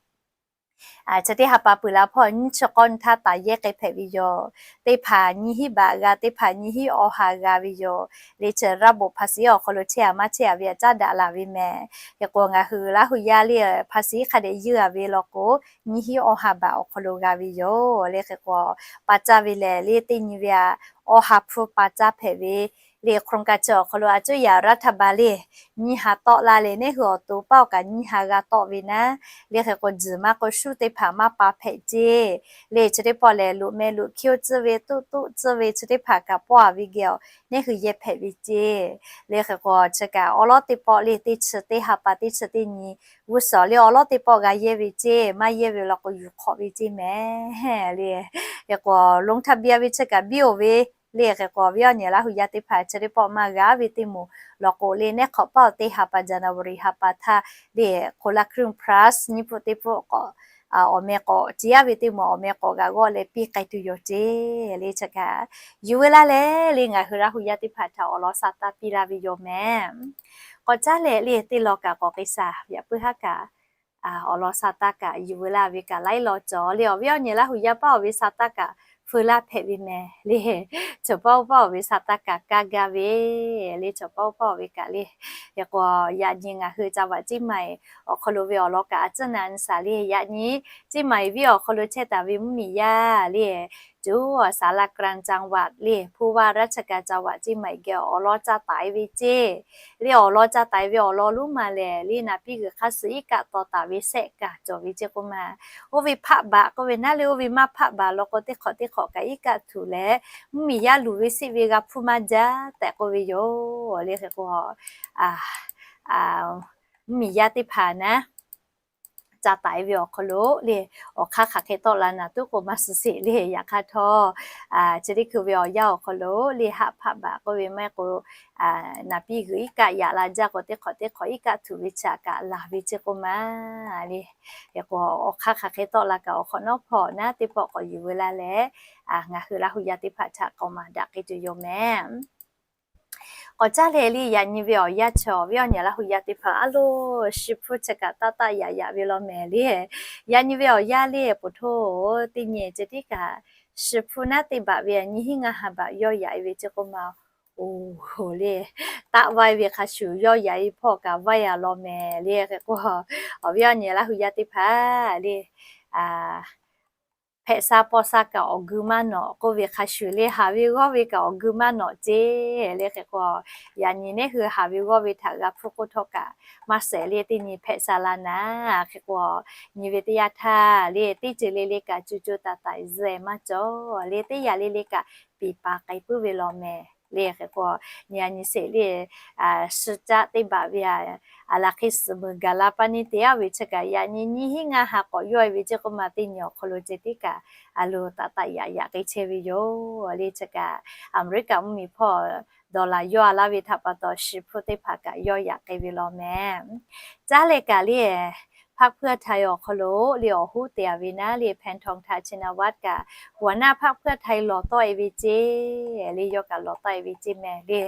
chi teˇ ha pa peuˬ la hpawˇ nyiˇ chi k'awˇ nyi htaˇ taˍ yehˇ k'ai hpehꞈ ve yoˬ. Teˇ hpaˍ nyiˇ hinˉ baꞈ g'a, teˇ hpaˍ nyiˇ hinˉ awˬ ha g'a ve yoˬ. Le chi ระบบภาษี awˬ hk'aw lo chehˇ-a maˇ chehˇ-a ve aꞈ caˉ daꞈ laˬ ve mehˍ. Hk'e k'o, ngaˬ hui Laˇ huˍ yaˇ le ภาษี hk'a dehꞈ yeunˇ-a ve law k'o, nyiˇ hinˉ awˬ ha baꞈ awˬ hk'aw lo g'a ve yoˬ. Le hk'e k'o, pa caˇ ve lehˬ le, teˇ nyi ve aꞈ, awˬ ha hpu pa caˇ hpehꞈ ve le. โครงการ chi awˬ hk'aw lo อายุ อย่างรัฐบาล le, nyiˇ ha tawˆ la leh, neˉ hui awˬ to paˇ-oˬ kaꞈ nyiˇ ha g'a tawˆ ve naˉ. Le hk'e k'o, tzuhˬ maˇ k'o, shuˉ teˇ hpaˍ maˇ pa hpehꞈ ceˇ. Le chi teˇ pawˆ lehˬ, loꞈ meh loꞈ hkiˇ-oˆ tcuhˇ ve, tuˆ tuˆ tcuhˇ ve chi teˇ hpaˍ kaꞈ pawˆ-a ve geh-oˬ, neˉ hui yehˇ hpehꞈ ve ceˇ. Le hk'e k'o, chi kaꞈ awˬ lawˉ teˇ pawˆ le, teˇ chi teˇ ha pa, teˇ chi teˇ nyi g'uˇ suhˍ le, awˬ lawˉ teˇ pawˆ g'a yehˇ ve ceˇ. Maˇ yehˇ ve law k'o, yuˬ hk'awꞈ ve ceˇ mehˍ le. Hk'e k'o, ลงทะเบียน ve chi kaꞈ biˇ-oˬ ve le. Hk'e k'o, viˉ awˬ nyi Laˇ huˍ yaˇ teˇ hpaˍ chi teˇ pawˆ maˇ g'a ve teˇ moˍ law k'o le, neˉ hk'awꞈ paˇ awˬ teˇ ha pa January ha pa htaˇ le, คนละครึ่ง plus nyiˇ pfuhˆ teˇ pfuhˆ k'awꞈ awˬ meh k'awꞈ ciˍ-a ve teˇ moˍ awˬ meh k'awꞈ g'a g'awˆ leh piˇ k'ai tuˬ yoˬ ceˇ. Le chi kaꞈ yuˬ ve laˇ leh le, ngaˬ hui Laˇ huˍ yaˇ teˇ hpaˍ htaꞈ awˬ lawn sa taˇ piˇ laˇ ve yoˬ mehˍ. K'awꞈ caˉ leh le, teˇ lawn kaꞈ k'awꞈ k'ai shaˍ, yaꞈ puiˉ haˉ kaꞈ awˬ lawn sa taˇ kaꞈ yuˬ ve laˇ ve kaꞈ laiˉ lawn cawˬ le. Awˬ viˉ awˬ nyi Laˇ huˍ yaˇ paˇ-oˬ ve sa taˇ kaꞈ feu laˇ hpehꞈ ve mehˍ le. Chaw paˇ-oˬ paˇ-oˬ ve sa taˇ kaꞈ kaˇ gaˇ ve le, chaw paˇ-oˬ paˇ-oˬ ve kaꞈ le. Hk'e k'o, yaꞈ nyi ngaˬ hui จังหวัดเชียงใหม่ awˬ hk'aw lo ve awˬ lawn kaꞈ a tcuhˉ na nyi shaˍ le. Yaꞈ nyi เชียงใหม่ viˉ awˬ hk'aw lo chehˇ taˍ ve mvuhˇmiˬ yaˇ le, จังหวัดสาลากลางจังหวัด le, ผู้ว่าราชการจังหวัดเชียงใหม่ geh awˬ lawn ca taiˍ ve ceˇ. Le awˬ lawn ca taiˍ ve awˬ lawn lonˉ ma lehˬ le, naˍ piˇ g'uiˬ hk'aˇ suh iˉ kaˆ taw taˍ ve sehˆ kaꞈ cawˬ ve ceˇ k'oˆ ma. Oˇ ve hpaˆ baꞈ k'oˆ ve naˉ le, oˇ ve maˇ hpaˆ baꞈ law k'o, teˇ hk'awꞈ teˇ hk'awꞈ kaꞈ iˉ kaˆ tuˬ leh, mvuhˇmiˬ yaˇ luˬ ve siˆ ve g'a hpuˇ maˇ jaˇ tehꞈ k'oˆ ve yoˬ. Le hk'e k'o, mvuhˇmiˬ yaˇ teˇ hpaˍ naˉ ca taˍ e ve awˬ hk'aw lo le, awˬ hk'aˇ hk'aˬ hk'e tawˆ la naˍ tuˉ k'o maˇ suh sheˍ le. Yaꞈ hk'aˇ htawˇ, chi teˇ hkui ve awˬ yanˇ awˬ hk'aw lo le, haˆ hpaˆ baꞈ k'oˆ ve maˇ heˆ k'o, naˍ piˇ g'uiˬ iˉ kaˆ yaꞈ la jaˇ k'o, teˇ hk'awꞈ teˇ hk'awꞈ iˉ kaˆ htuꞈ ve chi kaꞈ laˬ ve ceˇ k'oˆ ma le. Hk'e k'o, awˬ hk'aˇ hk'aˬ hk'e tawˆ la kaꞈ awˬ hk'awꞈ nawˉ hpawˇ naˉ teˇ pawˆ k'awꞈ yuˬ veu laˇ leh, ngaˬ hui Laˇ hu yaˇ teˇ hpaˍ htaꞈ k'awꞈ maˍ daꞈ k'ai tuˬ yoˬ mehˍ. K'awꞈ caˇ leh le, yaꞈ nyi ve awˬ yanˇ chi awˬ viˉ awˬ nyi Laˇ hu yaˇ teˇ hpaˍ a loˍ shi hpu chi kaꞈ taˆ taˆ yaꞈ yaꞈ ve law mehˍ le. Yaꞈ nyi ve awˬ yanˇ le, poˬ htoˇ teˇ nyi ceh tiˉ kaꞈ, shi hpu naˉ teˇ baꞈ ve nyiˇ hinˉ ngaˇ ha baꞈ yawˇ yaꞈ e ve ceˇ k'oˆ ma, oˬ le, taˆ vaiˇ ve hk'a shuˍ yawˇ yaꞈ e hpawˇ kaꞈ vaiˇ a law mehˍ le. Hk'e k'o, awˬ viˉ awˬ nyi Laˇ hu yaˇ teˇ hpaˍ le, hpehꞈ sha paw sha kaꞈ awˬ geu maˇ nawꞈ k'oˆ ve hk'a shuˍ le, haˍ ve g'awˇ ve kaꞈ awˬ geu maˇ nawꞈ ceˇ le. Hk'e k'o, yaꞈ nyi neˉ hui haˍ ve g'awˇ ve htaꞈ g'a hpuˇ k'oˆ htawˇ kaꞈ maˇ shehˍ le, teˇ nyi hpehꞈ sha la naˍ. Hk'e k'o, nyi ve teˇ yanˇ htaˇ le, teˇ ceuˬ le le kaꞈ co co taiˍ taiˍ zuhꞈ maˇ cawˬ le, teˇ yanˇ le le kaꞈ piˍ paˍ k'ai puiˉ ve law mehˍ le. Hk'e k'o, nyi a nyi sheˍ le, shi caˆ teˇ baꞈ ve a, a laˬ hk'e suhˍ meuˍ gaˬ la pa neˇ te aˇ ve chi kaꞈ yaꞈ nyi nyiˇ hinˉ ngaˇ ha k'awꞈ yawˇ e ve ceˇ k'oˆ ma, teˇ nyi awˬ hk'aw lo ceh tiˉ kaꞈ a loˍ taˆ taˆ yaꞈ yaꞈ k'ai chehˇ ve yoˬ le. Chi kaꞈ Aˍmeˍriˆkaꞈ mvuhˇmiˬ hpawˇ dollar yawˇ a laˇ ve htaꞈ pa taw, shi hpu teˇ hpaˍ kaꞈ yawˇ yaꞈ k'ai ve law mehˍ. Caˇ leh kaꞈ le, พรรคเพื่อไทย awˬ hk'aw lo le awˬ hoˉ te a ve naˉ le, Pan Tong Tha Chin Awat kaꞈ หัวหน้าพรรคเพื่อไทย lawˬ tawˆ e ve ceˇ le, yawˇ kaꞈ lawˬ tawˆ e ve ceˇ mehˍ le.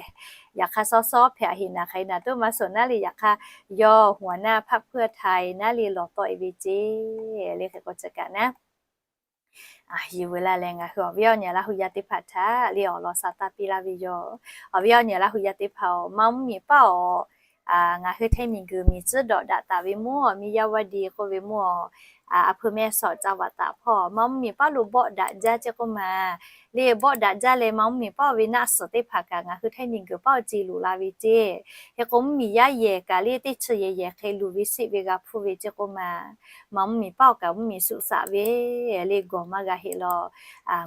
Yaꞈ hk'aˇ sawˉ sawˉ hpehꞈ a heˍ naˍ hk'e naˍ tuˉ maˇ shawˍ naˉ le, yaꞈ hk'aˇ yawˇ หัวหน้าพรรคเพื่อไทย naˉ le lawˬ tawˆ e ve ceˇ le. Hk'e k'o chi kaꞈ naˉ, a, yuˬ veu laˇ leh ngaˬ hui awˬ viˉ awˬ nyi Laˇ hu yaˇ teˇ hpaˍ htaꞈ le awˬ lawn sa taˇ piˇ laˇ ve yoˬ. Awˬ viˉ awˬ nyi Laˇ hu yaˇ teˇ hpaˍ-oˬ, Manˇ mvuhˇmiˬ paˆ awˬ, ngaˬ hui htaiˇ miˬguiˬ miˬ tcuhˉ dawꞈ daꞈ taˍ ve mvuhˇ awˬ miˇ yaˇ vaˇ di k'oˆ ve mvuhˇ awˬ, a peu mehˆ sawꞈ ca vaꞈ taˍ hpawˇ Manˇ mvuhˇmiˬ paˆ lo bawˆ daꞈ jaˇ ceˇ k'oˆ ma le. Bawˆ daꞈ jaˇ leh Manˇ mvuhˇmiˬ paˆ ve naˆ suhˍ teˇ hpaˍ kaꞈ ngaˬ hui htaiˇ miˬguiˬ paˆ awˬ ce loꞈ la ve ceˇ. Hk'e k'o mvuhˇmiˬ yaˇ yehˬ kaꞈ le teˇ chi yehˬ yehˬ hk'e luˬ ve sheˆ ve g'a hpuˇ ve ceˇ k'oˆ ma, Manˇ mvuhˇmiˬ paˆ awˬ kaꞈ mvuhˇmiˬ suˆ saꞈ ve le gawˬ maˇ g'a heˆ law.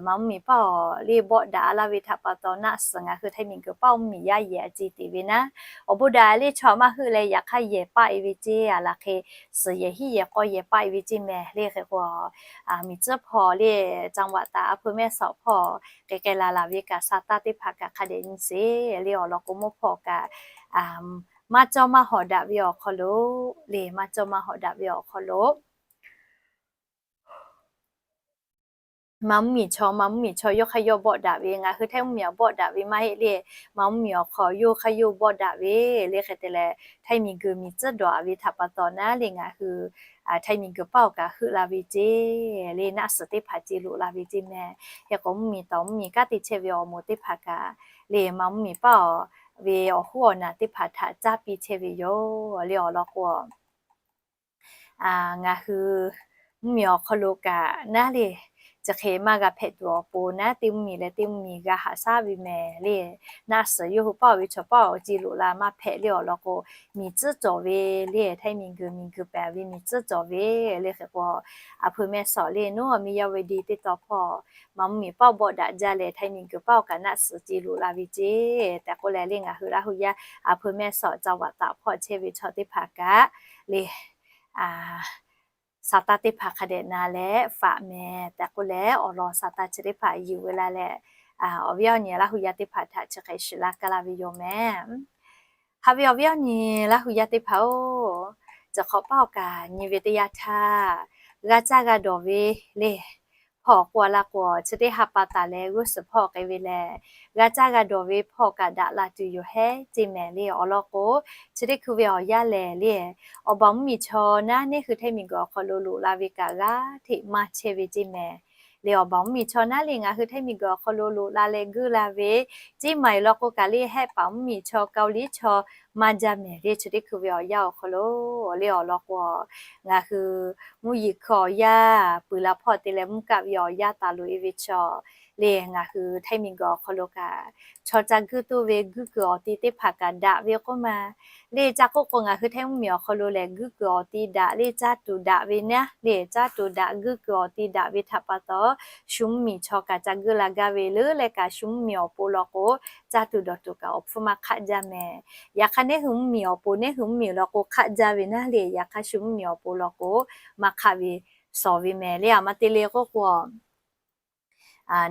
Manˇ mvuhˇmiˬ paˆ awˬ le bawˆ daꞈ a laˇ ve htaꞈ pa taw naˆ suhˍ ngaˬ hui htaiˇ miˬguiˬ paˆ mvuhˇmiˬ yaˇ yehˬ a ce teꞈ ve naˉ, awˬ bon daꞈ le chaw maˇ heuˆ leh yaꞈ hk'aˇ yehˬ paˆ e ve ceˇ. A laˬ hk'e suhˍ yehˬ hiˉ yehˬ k'awˇ yehˬ paˆ e ve ceˇ mehˍ le. Hk'e k'o, miˬ tcuhˉ hpawˇ le จังหวัดตาก a peu mehˆ sawꞈ hpawˇ k'ai k'ai laˬ laˬ ve kaꞈ sa taˇ teˇ hpaˍ kaꞈ hk'a dehꞈ nyi sheˍ le. Awˬ lawn k'o mawˇ hpawˇ kaꞈ maˇ cawˇ maˇ hawˍ daꞈ ve awˬ hk'aw lo le, maˇ cawˇ maˇ hawˍ daꞈ ve awˬ hk'aw lo Manˇ mvuhˇmiˬ chaw, Manˇ mvuhˇmiˬ chaw yawˇ hk'aˇ yawˇ bawˆ daꞈ ve, ngaˬ hui htaiˇ mvuhˇmiˬ awˬ bawˆ daꞈ ve maˇ heˆ le. Manˇ mvuhˇmiˬ awˬ hk'aw yawˇ hk'aˇ yawˇ bawˆ daꞈ ve le. Hk'e te leh htaiˇ miˬguiˬ miˬ tcuhˉ dawꞈ a ve htaꞈ pa taw naˉ le ngaˬ hui htaiˇ miˬguiˬ paˆ awˬ kaꞈ heuˆ la ve ceˇ le, naˆ suhˍ teˇ hpaˍ ce loꞈ la ve ceˇ mehˍ. Hk'e k'o mvuhˇmiˬ tawˍ mvuhˇmiˬ kanˉ te chehˇ ve awˬ moˍ teˇ hpaˍ kaꞈ le Manˇ mvuhˇmiˬ paˆ awˬ ve awˬ hoˉ awˬ naˬ teˇ hpaˍ htaꞈ caˇ piˇ chehˇ ve yoˬ le. Awˬ lawn k'o ngaˬ hui mvuhˇmiˬ awˬ hk'aw lo kaꞈ naˉ le, chi hk'e maˇ g'a hpehꞈ tuˬ awˬ pon naˉ, teˇ mvuhˇmiˬ leh teˇ mvuhˇmiˬ g'a haꞈ shaˉ ve mehˍ le. Naˆ suhˍ yawˇ hui paˆ awˬ ve chaw paˆ awˬ ce loꞈ la maˇ hpehꞈ le. Awˬ lawn k'o miˬ tcuhˉ cawˬ ve le, htaiˇ miˬguiˬ miˬguiˬ pehˍ ve miˬ tcuhˉ cawˬ ve le. Hk'e k'o a peu mehˆ sawꞈ le nuˉ awˬ miˇ yaˇ ve di teˇ taw hpawˇ Manˇ mvuhˇmiˬ paˆ bawˆ daꞈ jaˇ leh htaiˇ miˬguiˬ paˆ awˬ kaꞈ naˆ suhˍ ce loꞈ la ve ceˇ tehꞈ k'oˆ leh le ngaˬ hui Laˇ hu yaˇ a peu mehˆ sawꞈ จังหวัดตาก hpawˇ chehˇ ve chaw teˇ hpaˍ kaꞈ le sa taˇ teˇ hpaˍ hk'a dehꞈ na leh faꞈ mehˍ tehꞈ k'oˆ leh awˬ lawn sa taˇ chi teˇ hpaˍ yuˬ veu la leh, awˬ viˉ awˬ nyi Laˇ hu yaˇ teˇ hpaˍ htaꞈ chi hk'e shiˍ la kaˇ la ve yoˬ mehˍ. Haꞈ ve awˬ viˉ awˬ nyi Laˇ hu yaˇ teˇ hpaˍ-oˬ, ciˬ hk'awꞈ paˆ awˬ kaꞈ nyi ve teˇ yanˇ htaˇ, g'a caˇ g'a dawˬ ve le hpawˇ k'oˆ a laˇ k'o, chi teˇ ha pa taˍ leh g'uˇ suhˍ hpawˇ k'ai ve lehˬ, g'a caˇ g'a dawˬ ve hpawˇ kaꞈ daꞈ la tuˬ yoˬ hehˉ ceˇ mehˍ le. Awˬ lawn k'o, chi teˇ hkui ve awˬ yanˇ lehˬ le, awˬ baˬ mvuhˇmiˬ chaw naˉ neˇ hui htaiˇ miˬguiˬ awˬ hk'aw lo loꞈ la ve kaꞈ g'aˇ hteꞈ maˇ chehˇ ve ceˇ mehˍ le. Awˬ baˬ mvuhˇmiˬ chaw naˉ le ngaˬ hui htaiˇ miˬguiˬ awˬ hk'aw lo loꞈ la leh guiˇ la ve ceˇ maˬ eˬ lawn k'o kaꞈ le, hehˆ paˍ mvuhˇmiˬ chaw Kaoˍliˇ chaw maˇ jaˇ mehˍ le. Chi teˇ hkui ve awˬ yanˇ awˬ hk'aw lo le awˬ lawn k'o, ngaˬ hui mvuhˇ yeˬ hkui awˬ yanˇ pui la hpawˇ te leh mvuhˇ kaˆ ve awˬ yanˇ taˍ loꞈ e ve chaw le ngaˬ hui htaiˇ miˬguiˬ awˬ hk'aw lo kaꞈ chaw ca guiˇ tuˬ ve guiˇ kuiˬ awˬ ti teˇ hpaˍ kaꞈ daꞈ ve k'oˆ ma le. Ca k'oˆ k'o ngaˬ hui htaiˇ mvuhˇmiˬ awˬ hk'aw lo lehˬ guiˇ kuiˬ awˬ ti daꞈ le, caˇ tuˬ daꞈ ve naˉ le, caˇ tuˬ daꞈ guiˇ kuiˬ awˬ ti daꞈ ve htaꞈ pa taw, shu mvuhˇmiˬ chaw kaꞈ ca guiˇ la gaˇ ve leuˉ leh kaꞈ shu mvuhˇmiˬ awˬ pon lawn k'o, caˇ tuˬ dawˬ tuˬ kaꞈ awˬ hpfuhˇ maˇ hk'aˆ jaˇ mehˍ. Yaꞈ hk'aˇ Neˇ hui mvuhˇmiˬ awˬ pon, neˇ hui mvuhˇmiˬ law k'o hk'aˆ jaˇ ve naˉ le, yaꞈ hk'aˇ shu mvuhˇmiˬ awˬ pon law k'o maˇ hk'aˆ ve shawˍ ve mehˍ le. Aˬ ma te le k'oˆ k'o,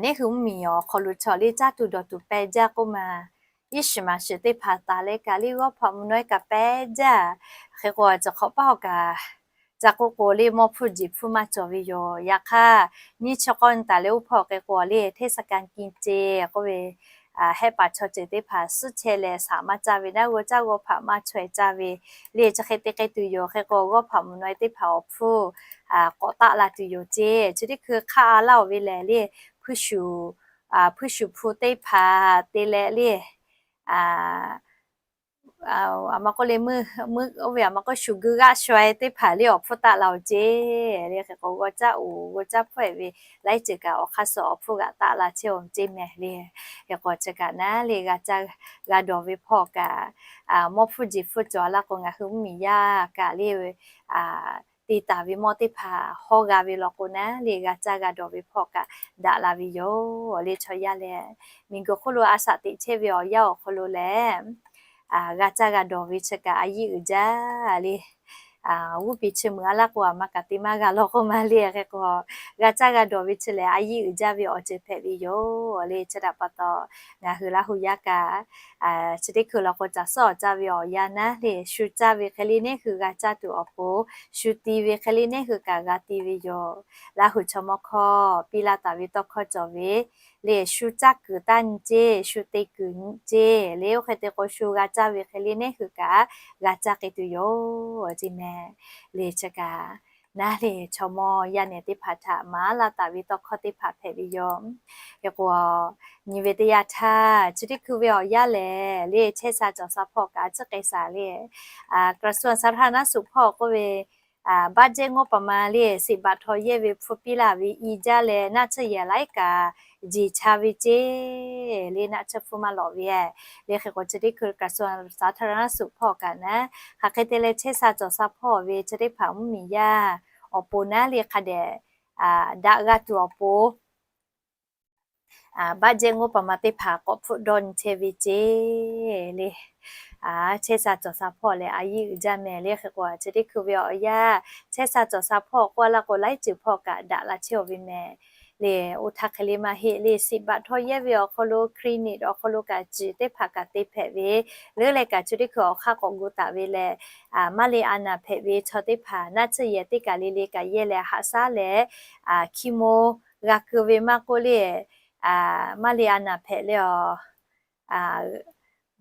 neˇ hui mvuhˇmiˬ awˬ hk'aw lo chaw le caˇ tuˬ dawˬ tuˬ peh jaˇ k'oˆ ma, iˉ shiˍ maˍ shiˍ teˇ hpaˍ taˍ leh kaꞈ le g'awˇ hpaꞈ mvuhˇ naw e kaꞈ peh jaˇ. Hk'e k'o, chi hk'awꞈ paˇ hawˬ kaꞈ ca k'oˆ k'o le mawˇ hpfuhˇ jeˬ hpfuhˇ maˇ cawˬ ve yoˬ. Yaꞈ hk'aˇ nyiˇ chi k'awˇ taˍ leh oˇ hpawˇ hk'e k'o le เทศกาลกินเจ k'oˆ ve, hehˆ paˍ chaw ceuˬ teˇ hpaˍ suhˉ chehˇ leh shaˍ maˇ caˇ ve naˉ, g'awˇ caˇ g'awˇ hpaꞈ maˇ chaweh caˇ ve le. Chi hk'e te k'ai tuˬ yoˬ. Hk'e k'o g'awˇ hpaꞈ mvuhˇ naw e teˇ hpaˍ awˬ hpfuhˇ k'awꞈ taˆ la tuˬ yoˬ ceˇ. Chi teˇ hkui hk'aˆ a laˇ oˬ ve lehˬ le, hpuiˇ shuˍ, hpuiˇ shuˍ hpu teˇ hpaˍ te leh le, aˬ ma k'oˆ le, meuˇ, meuˇ oˇ ve aˬ ma k'oˆ shuˍ g'uiˇ g'aˆ shaw e teˇ hpaˍ le awˬ hpfuhˇ taˆ la oˬ ceˇ le. Hk'e k'o g'awˇ caˇ oˬ, g'awˇ caˇ hpfuhˇ e ve laiˉ ceuˬ kaꞈ awˬ hk'aˇ suh awˬ hpfuhˇ g'aꞈ taˆ la chehˇ oˬ ceˇ mehˍ le. Hk'e k'o chi kaꞈ naˉ le g'a caˇ g'a dawˬ ve hpawˇ kaꞈ, mawˇ hpfuhˇ jeˬ hpfuhˇ cawˬ a laˇ k'o ngaˬ hui mvuhˇmiˬ yaˇ kaꞈ le, te taˍ ve mawˇ teˇ hpaˍ hawˇ g'a ve law k'o naˉ le g'a caˇ g'a dawˬ ve hpawˇ kaꞈ daꞈ la ve yoˬ le. Chaw yaˇ lehˬ, miˬguiˬ hk'oˆ lo a shaꞈ teꞈ chehˇ ve awˬ yanˇ awˬ hk'aw lo lehˬ, g'a caˇ g'a dawˬ ve chi kaꞈ a yiˇ uiˍ jaˇ le. G'uˇ piˍ chi meuꞈ a laˇ k'o aˬ ma kaꞈ te maˇ g'a law k'oˆ ma le. Hk'e k'o, g'a caˇ g'a dawˬ ve chi lehˬ a yiˇ uiˍ jaˇ ve awˬ ceuˬ hpehꞈ ve yoˬ le. Chi htaꞈ pa taw, ngaˬ hui Laˇ huˍ yaˇ kaꞈ chi teˇ hkui law k'o caˬ suhˉ awˬ caˇ ve awˬ yanˇ naˉ le shu caˇ ve hk'e le neˇ hui g'a caˇ tuˬ awˬ pon, shu ti ve hk'e le neˇ hui kaꞈ g'a ti ve yoˬ. Laˇ huˍ chaw mawˇ hkawˇ piˇ laˇ taˍ ve tawˇ hkawˇ cawˬ ve le, shu caˇ kuiˬ taˇ nyi ceˇ, shu te kuiˬ nyi ceˇ le. Oˇ hk'e te k'o shu g'a caˇ ve hk'e le neˇ hui kaꞈ g'a caˇ k'ai tuˬ yoˬ ceˇ mehˍ le. Chi kaꞈ naˉ le chaw mawˇ yaˇ nehˬ teˇ hpaˍ htaꞈ maˍ laˇ taˍ ve tawˇ hkawˇ teˇ hpaˍ hpehꞈ ve yoˬ. Hk'e k'o, nyi ve teˇ yanˇ htaˇ chi teˇ hkui ve awˬ yanˇ lehˬ le chehˇ sha cawˬ sha hpawˇ kaꞈ tcuhˉ k'ai shaˍ le, กระทรวงสาธารณสุข hpawˇ k'oˆ ve, budget งบประมาณ le siꞈ baꞈ htaw yehˇ ve hpfuhˇ piˇ laˇ ve i jaˇ leh naˆ tsuhˇ yehˬ laiˉ kaꞈ jeˬ cha ve ceˇ le, naˆ tsuhˇ hpfuhˇ maˇ lawꞈ ve le. Hk'e k'o chi teˇ hkui กระทรวงสาธารณสุข hpawˇ kaꞈ naˉ hk'aˬ hk'e te leh chehˇ sha cawˬ sha hpawˇ ve chi teˇ hpaˍ mvuhˇmiˬ yaˇ awˬ pon naˉ le hk'a dehꞈ daꞈ g'a tuˬ awˬ pon budget งบประมาณ teˇ hpaˍ k'awꞈ hpfuhˆ dawˇ nyi chehˇ ve ceˇ le. Chehˇ sha cawˬ sha hpawˇ lehˬ a yiˇ uiˍ jaˇ mehˍ le. Hk'e k'o chi teˇ hkui ve awˬ yanˇ chehˇ sha cawˬ sha hpawˇ k'oˆ a laˇ k'o laiˉ ceuˬ hpawˇ kaꞈ daꞈ la chehˇ oˬ ve mehˍ le. Oˇ htaˇ hk'e le maˇ heˆ le, siꞈ baꞈ htaw yehˇ ve awˬ hk'aw lo clinic awˬ hk'aw lo kaꞈ ciˬ teˇ hpaˍ kaꞈ te hpehꞈ ve, leuˉ leh kaꞈ chi teˇ hkui awˬ hk'aˇ k'awꞈ gu taˍ ve lehˬ, maˇ le a naˍ hpehꞈ ve chaw teˇ hpaˍ naˆ tsuhˇ yehˬ teˇ kaˬ le le kaꞈ yehˇ leh haꞈ shaˉ leh, chemo g'a keu ve maˇ k'oˆ le, maˇ le a naˍ hpehꞈ le a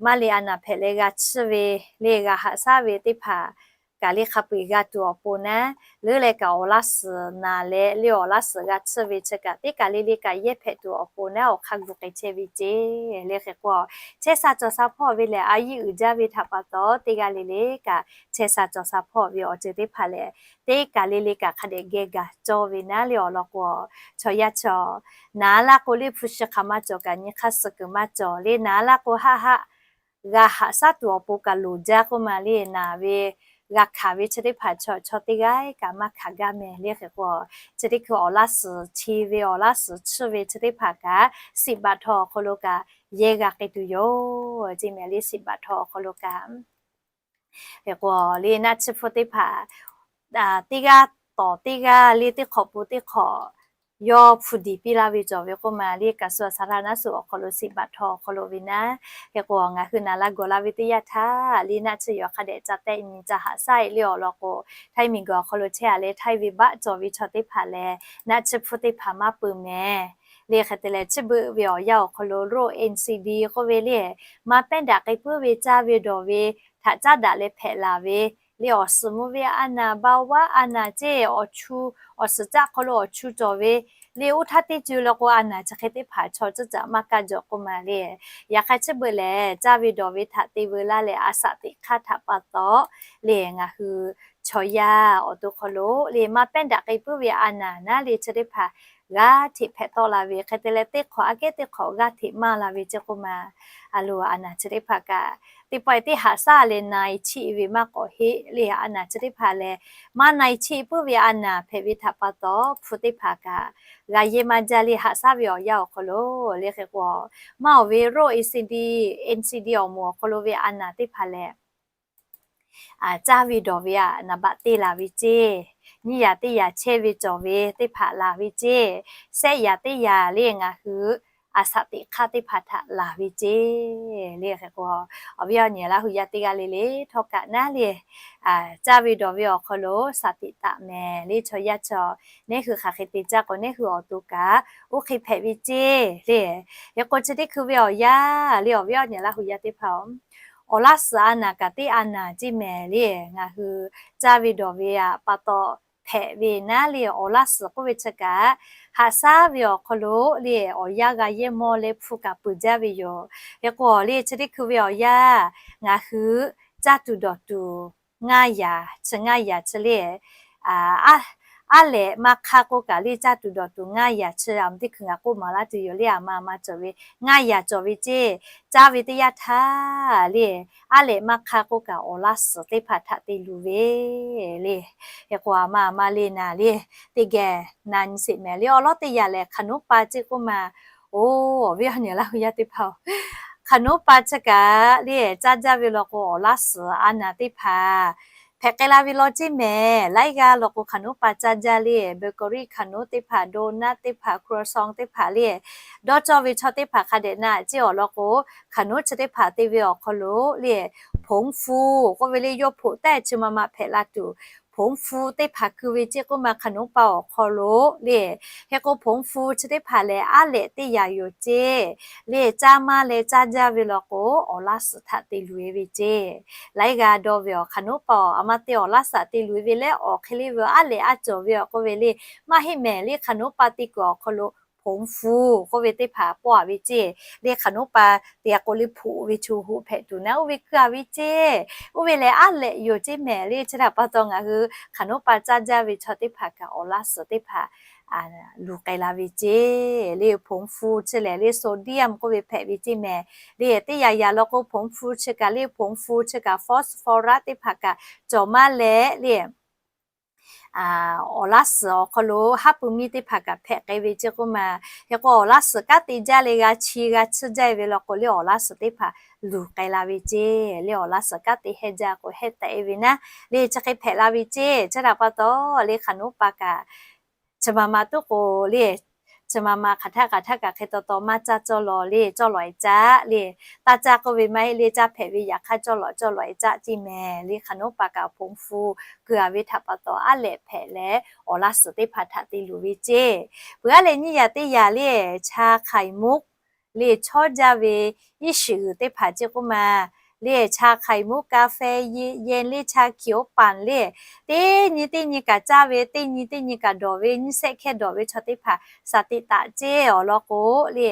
maˇ le a naˍ hpehꞈ leh g'a tsuhˇ ve le g'a haꞈ shaˉ ve teˇ hpaˍ kaꞈ le hk'a peu eˬ g'a tuˬ awˬ pon naˉ, leuˉ leh kaꞈ awˬ laˇ suhˍ naˍ leh le awˬ laˇ suhˍ g'a tsuhˇ ve chi kaꞈ teˇ kaˬ le le kaꞈ yehˇ hpehꞈ tuˬ awˬ pon naˉ awˬ hk'aˇ gu k'ai chehˇ ve ceˇ le. Hk'e k'o chehˇ sha cawˬ sha hpawˇ ve lehˬ a yiˇ uiˍ jaˇ ve htaꞈ pa taw teˇ g'aˇ le le kaꞈ chehˇ sha cawˬ sha hpawˇ ve awˬ ceuˬ teˇ hpaˍ lehˬ teˇ kaˬ le le kaꞈ hk'a dehꞈ geh gaˬ cawˇ ve naˉ le awˬ lawn k'o, chaw yaˇ chaw naˍ laˇ k'o le hpu shi hk'aˬ maˇ cawˬ kaꞈ nyi hk'aˇ suh kuiˬ maˇ cawˬ le. Naˍ laˇ k'o haˆ haˆ g'a haꞈ shaˉ tuˬ awˬ pon kaꞈ loˍ jaˇ k'oˆ ma le. Naˍ ve g'a hkanˍ ve chi teˇ hpaˍ chaw chaw teˇ g'aˇ kaꞈ maˇ hkanˍ gaˇ mehˍ le. Hk'e k'o chi teˇ hkui awˬ laˇ suhˍ chi ve awˬ laˇ suhˍ tsuhˇ ve chi teˇ hpaˍ kaꞈ siꞈ baꞈ htaw awˬ hk'aw lo kaꞈ yehˇ g'a k'ai tuˬ yoˬ ceˇ mehˍ le. Siꞈ baꞈ htaw awˬ hk'aw lo kaꞈ Hk'e k'o le naˆ tsuhˇ hpfuhˇ teˇ hpaˍ teˇ g'aˇ tawˍ teˇ g'aˇ le teˇ hk'awꞈ pon teˇ hk'awꞈ yawˇ hpu diˍ piˇ laˇ ve cawˬ ve k'oˆ ma le กระทรวงสาธารณสุข awˬ hk'aw lo siꞈ baꞈ htaw awˬ hk'aw lo ve naˉ. Hk'e k'o ngaˬ hui naˍ la gawˬ la ve teˇ yanˇ htaˇ le naˆ tsuhˇ yawˬ hk'a dehꞈ ca tehˆ nyi ca haꞈ shaˉ e le awˬ lawn k'o, htaiˇ miˬguiˬ awˬ hk'aw lo chehˇ a leh htaiˇ ve baˆ cawˬ ve chaw teˇ hpaˍ lehˬ naˆ tsuhˇ hpfuhˇ teˇ hpaˍ maˇ peu mehˍ le. Hk'e te leh chi beuꞈ ve awˬ yanˇ awˬ hk'aw lo โรค NCD k'oˆ ve le, maˇ pehˉ daꞈ k'ai puiˉ ve caˇ ve dawˬ ve htaꞈ caˉ daꞈ leh hpehꞈ laˬ ve le awˬ suhˍ mvuh ve a naˍ เบาหวาน a naˍ ceˇ awˬ chu, awˬ suhˍ caˆ hk'aw lo awˬ chu cawˬ ve le oˇ htaˇ teˇ ceuˬ le k'o a naˍ chi hk'e teˇ hpaˍ chaw cuhˇ caꞈ maˇ kaˇ jaw k'oˆ ma le. Yaꞈ hk'aˇ chi beuꞈ lehˬ caˇ ve dawˬ ve htaꞈ te veu laˇ leh a shaꞈ teꞈ hk'aˇ htaꞈ pa taw le ngaˬ hui chaw yaˇ awˬ to hk'aw lo le maˇ pehˉ daꞈ k'ai puiˉ ve a naˍ naˉ le chi teˇ hpaˍ g'a hteꞈ hpehꞈ tawˆ la ve hk'e te leh teˇ hk'awꞈ aꞈ kehˉ teˇ hk'awꞈ g'a hteꞈ maˇ la ve ceˇ k'oˆ ma. A lo a naˍ chi teˇ hpaˍ kaꞈ teˇ pawˆ e teˇ haꞈ shaˉ leh na e cheˆ ve maˇ k'awꞈ heˆ le. A naˍ chi teˇ hpaˍ lehˬ maˇ na e cheˆ puiˉ ve a naˍ hpehꞈ ve htaꞈ pa taw hpu teˇ hpaˍ kaꞈ g'a yehˇ maˇ jaˇ le haꞈ shaˉ ve awˬ yanˇ awˬ hk'aw lo le. Hk'e k'o maˇ oˬ ve โรค NCD, NCD awˬ moˍ awˬ hk'aw lo ve a naˍ teˇ hpaˍ lehˬ caˇ ve dawˬ ve aꞈ naˍ baꞈ te laˬ ve ceˇ. Nyiˇ yaꞈ teˇ yaꞈ chehˇ ve cawˬ ve teˇ hpaˍ laˬ ve ceˇ. Sehˆ yaꞈ teˇ yaꞈ le ngaˬ hui a shaꞈ teꞈ hk'aˇ teˇ hpaˍ htaꞈ laˬ ve ceˇ le. Hk'e k'o, awˬ viˉ awˬ nyi Laˇ hu yaˇ teˇ g'aˇ le le htawˇ kaꞈ naˉ le, caˇ ve dawˬ ve awˬ hk'aw lo shaꞈ teꞈ taˍ mehˍ le. Chaw yaˇ chaw neˉ hui hk'aˬ hk'e te caˇ k'o, neˉ hui awˬ to kaꞈ oˇ hk'e hpehꞈ ve ceˇ le. Hk'e k'o, chi teˇ hkui ve awˬ yanˇ le, awˬ viˉ awˬ nyi Laˇ hu yaˇ teˇ hpaˍ-oˬ, awˬ laˇ suhˍ a naˍ kaꞈ teˇ a naˍ ceˇ mehˍ le. Ngaˬ hui caˇ ve dawˬ ve aꞈ pa taw hpehꞈ ve naˉ le, awˬ laˇ suhˍ k'oˆ ve chi kaꞈ, haꞈ shaˉ ve awˬ hk'aw lo le, awˬ yanˇ g'a yehˇ mawˇ leh hpu kaꞈ peuˬ jaˇ ve yoˬ. Hk'e k'o le, chi teˇ hkui ve awˬ yanˇ ngaˬ hui caˇ tuˬ dawˬ tuˬ ngaˇ yaꞈ chi ngaˇ yaꞈ chi le, aˉ lehꞈ maˇ hk'aˇ k'oˆ kaꞈ le, caˇ tuˬ dawˬ tuˬ ngaˇ yaꞈ chi a teˇ hkui ngaˬ k'oˆ maˍ laˇ tuˬ yoˬ le. A ma a ma cawˬ ve ngaˇ yaꞈ cawˬ ve ceˇ. Caˇ ve teˇ yanˇ htaˇ le, aˉ lehꞈ maˇ hk'aˇ k'oˆ kaꞈ awˬ laˇ suhˍ teˇ hpaˍ htaꞈ te luˬ ve le. Hk'e k'o, a ma a ma le naˍ le, teˇ geh na nyi sheˍ mehˍ le. Awˬ lawn teˇ yaꞈ lehˬ, hk'aˬ noˉ pa ceˇ k'oˆ ma, oˬ, awˬ viˉ awˬ nyi Laˇ hu yaˇ teˇ hpaˍ-oˬ, hk'aˬ noˉ pa chi kaꞈ le caˇ jaˇ ve law k'o, awˬ laˇ suhˍ a naˍ teˇ hpaˍ hpehꞈ k'ai la ve law ceˇ mehˍ. Laiˉ g'aˇ law k'o, hk'aˬ noˉ pa caˇ jaˇ le, bakery hk'aˬ noˉ teˇ hpaˍ, donut teˇ hpaˍ, croissant teˇ hpaˍ le, dawˇ cawˇ ve chaw teˇ hpaˍ hk'a dehꞈ na ceˇ. Awˬ lawn k'o, hk'aˬ noˉ chi teˇ hpaˍ te ve awˬ hk'aw lo le, ผงฟู k'oˆ ve le, yawˇ hpoꞈ tehˉ chi ma ma hpehꞈ la tuˬ, ผงฟู teˇ hpaˍ keu ve ceˇ k'oˆ ma, hk'aˬ noˉ pa awˬ hk'aw lo le. Hk'e k'o, ผงฟู chi teˇ hpaˍ lehˬ, aˉ lehꞈ teˇ yaꞈ yoˬ ceˇ. Le caˇ maˇ leh caˇ jaˇ ve law k'o, awˬ laˇ suhˍ htaꞈ te luˬ e ve ceˇ. Laiˉ g'aˇ dawˇ ve awˬ, hk'aˬ noˉ pa awˬ, a ma te awˬ laˇ suhˍ te luˬ e ve leh awˬ hk'e le ve aˉ lehꞈ aˉ cawˬ ve awˬ k'oˆ ve le, maˇ heˆ mehˍ le. Hk'aˬ noˉ pa te kuiˬ awˬ hk'aw lo ผงฟู k'oˆ ve teˇ hpaˍ pawˆ a ve ceˇ. Le hk'aˬ noˉ pa te a k'o le, hpoꞈ ve chu hoꞈ hpehꞈ tuˬ naˉ, oˇ ve keu a ve ceˇ. Oˇ ve lehˬ, aˉ lehꞈ yoˬ ceˇ mehˍ le. Chi htaꞈ pa taw, ngaˬ hui hk'aˬ noˉ pa caˇ jaˇ ve chaw teˇ hpaˍ kaꞈ awˬ laˇ suhˍ teъ hpaˍ luˬ k'ai la ve ceˇ. Le ผงฟู chi lehˬ le, sodium k'oˆ ve hpehꞈ ve ceˇ mehˍ le. Teˇ yaꞈ yaꞈ law k'o, ผงฟู chi kaꞈ le, ผงฟู chi kaꞈ phosphorus teˇ hpaˍ kaꞈ cawˬ maˇ leh le, awˬ laˇ suhˍ awˬ hk'aw lo haˉ pui miˇ teˇ hpaˍ kaꞈ hpehꞈ k'ai ve ceˇ k'oˆ ma. Hk'e k'o, awˬ laˇ suhˍ kanˉ te jaˇ leh g'a chi g'a tsuhˇ jaˇ ve law k'o le, awˬ laˇ suhˍ teˇ hpaˍ luˬ k'ai la ve ceˇ. Le awˬ laˇ suhˍ kanˉ te hehnˇ jaˇ k'o, hehnˇ tehꞈ e ve naˉ le, chi hk'e hpehꞈ la ve ceˇ. Chi htaꞈ pa taw le, hk'aˬ noˉ pa kaꞈ chi ma ma tuˉ k'o le, chi ma ma hk'aˬ htaˇ hk'aˬ htaˇ kaꞈ hk'e taw taw maˇ caˇ cawˇ lawˬ le, cawˇ lawˬ e caˆ le. Taˇ caˇ k'oˆ ve maˇ heˆ le, caˇ hpehꞈ ve yaꞈ hk'aˇ cawˇ lawˬ cawˇ lawˬ e caˆ ceˇ mehˍ le. Hk'aˬ noˉ pa kaꞈ ผงฟู keu a ve htaꞈ pa taw, aˉ lehꞈ hpehꞈ leh awˬ laˇ suhˍ teˇ hpaˍ htaꞈ te luˬ ve ceˇ. Peuˬ aˉ leh nyiˇ yaꞈ teˇ yaꞈ le, ชาไข่มุก le chawˇ jaˇ ve iˉ shiˍ g'uiˬ teˇ hpaˍ ceˇ k'oˆ ma. Le ชาไข่มุก กาแฟเย็น le ชาเขียวปั่น le, teˇ nyi teˇ nyi kaꞈ caˇ ve, teˇ nyi teˇ nyi kaꞈ dawˬ ve, nyiˇ shehˆ hkehˇ dawˬ ve chaw teˇ hpaˍ shaˍ teꞈ taꞈ ceˇ. Awˬ lawn k'o le,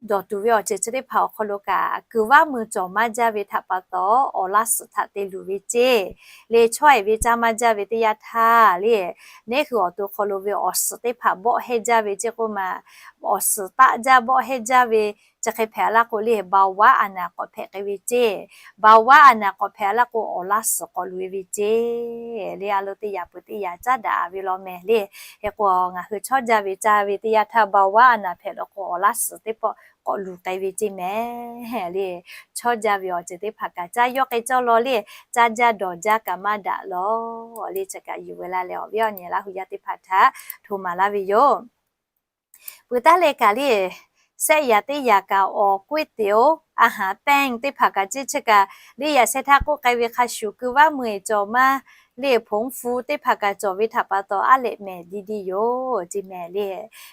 dawˬ tuˬ ve awˬ ceuˬ chi teˇ hpaˍ awˬ hk'aw lo kaꞈ kuiˬ vaˇ mui cawˬ maˇ jaˇ ve htaꞈ pa taw, awˬ laˇ suhˍ htaꞈ te luˬ ve ceˇ. Le chawˇ e ve caˇ maˇ jaˇ ve teˇ yanˇ htaˇ le, neˉ hui awˬ to hk'aw lo ve awˬ suhˍ teˇ hpaˍ bawˆ hehnˇ jaˇ ve ceˇ k'oˆ ma. Awˬ suhˍ taˆ jaˇ bawˆ hehnˇ jaˇ ve chi hk'e hpehꞈ laˇ k'o le, เบาหวาน a naˍ k'awꞈ hpehꞈ k'ai ve ceˇ. เบาหวาน a naˍ k'awꞈ hpehꞈ laˇ k'o, awˬ laˇ suhˍ k'awꞈ luˬ e ve ceˇ. Le a lo teˇ yaꞈ peuˬ teˇ yaꞈ caˉ daꞈ ve law mehˍ le. Hk'e k'o, ngaˬ hui chawˇ jaˇ ve caˇ ve teˇ yanˇ htaˇ เบาหวาน a naˍ hpehꞈ law k'o, awˬ laˇ suhˍ teˇ pawˆ k'awꞈ luˬ k'ai ve ceˇ mehˍ le. Chawˇ jaˇ ve awˬ ceuˬ teˇ hpaˍ kaꞈ caˇ yawˇ k'ai cawˇ law le, caˇ jaˇ dawˬ jaˇ kaꞈ maˇ daꞈ lawˬ le. Chi kaꞈ yuˬ ve laˇ leh awˬ viˉ awˬ nyi Laˇ hu yaˇ teˇ hpaˍ htaꞈ hto maˍ laˇ ve yoˬ. Peuˬ taˉ leh kaꞈ le, sehˆ yaꞈ teˇ yaꞈ kaꞈ awˬ ก๋วยเตี๋ยว อาหารแป้ง teˇ hpaˍ kaꞈ ceˇ. Chi kaꞈ le yaꞈ sheh htaˇ k'oˆ k'ai ve hk'a shuˍ, kuiˬ vaˇ mui cawˬ maˇ le, ผงฟู teˇ hpaˍ kaꞈ cawˬ ve htaꞈ pa taw, aˉ lehꞈ mehˍ diˇ diˇ yoˬ ceˇ mehˍ le.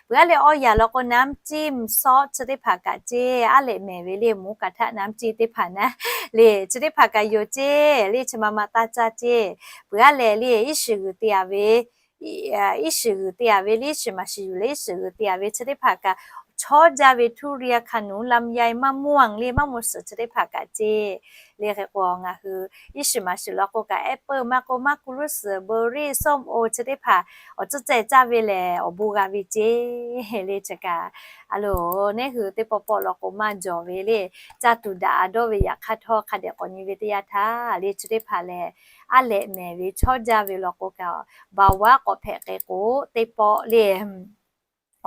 Peuˬ aˉ leh awˇ yaꞈ law k'o, น้ำจิ้ม ซอส chi teˇ hpaˍ kaꞈ ceˇ, aˉ lehꞈ mehˍ ve le, หมูกระทะ น้ำจิ้ม teˇ hpaˍ naˉ le, chi teˇ hpaˍ kaꞈ yoˬ ceˇ. Le chi ma ma taˇ caˇ ceˇ. Peuˬ aˉ leh le, iˉ shiˍ g'uiˬ te a ve iˉ shiˍ g'uiˬ te a ve le, iˉ shiˍ maˍ shiˍ yuˬ leh iˉ shiˍ g'uiˬ te a ve chi teˇ hpaˍ kaꞈ, chawˇ jaˇ ve ทุเรียน ขนุน ลำไย มะม่วง le, maˇ moˍ suhˍ chi teˇ hpaˍ kaꞈ ceˇ. Le hk'e k'o, ngaˬ hui iˉ shiˍ maˍ shiˍ law k'o kaꞈ, แอปเปิ้ล maˇ k'o maˇ kuˬ luˉ suhˍ, เบอร์รี่ ส้มโอ chi teˇ hpaˍ awˬ tcuhˉ ceh caˇ ve lehˬ, awˬ bon g'a ve ceˇ. Le chi kaꞈ a lo, neˉ hui teˇ pawˆ pawˆ law k'o maˇ jawˬ ve le, caˇ tuˬ daꞈ a dawˇ ve yaꞈ hk'aˇ htawˇ hk'a dehꞈ k'awꞈ nyi ve teˇ yanˇ htaˇ le, chi teˇ hpaˍ lehˬ, aˉ lehꞈ mehˍ ve chawˇ jaˇ ve law k'o kaꞈ, เบาหวาน k'awꞈ hpehꞈ k'ai k'o, teˇ pawˆ le,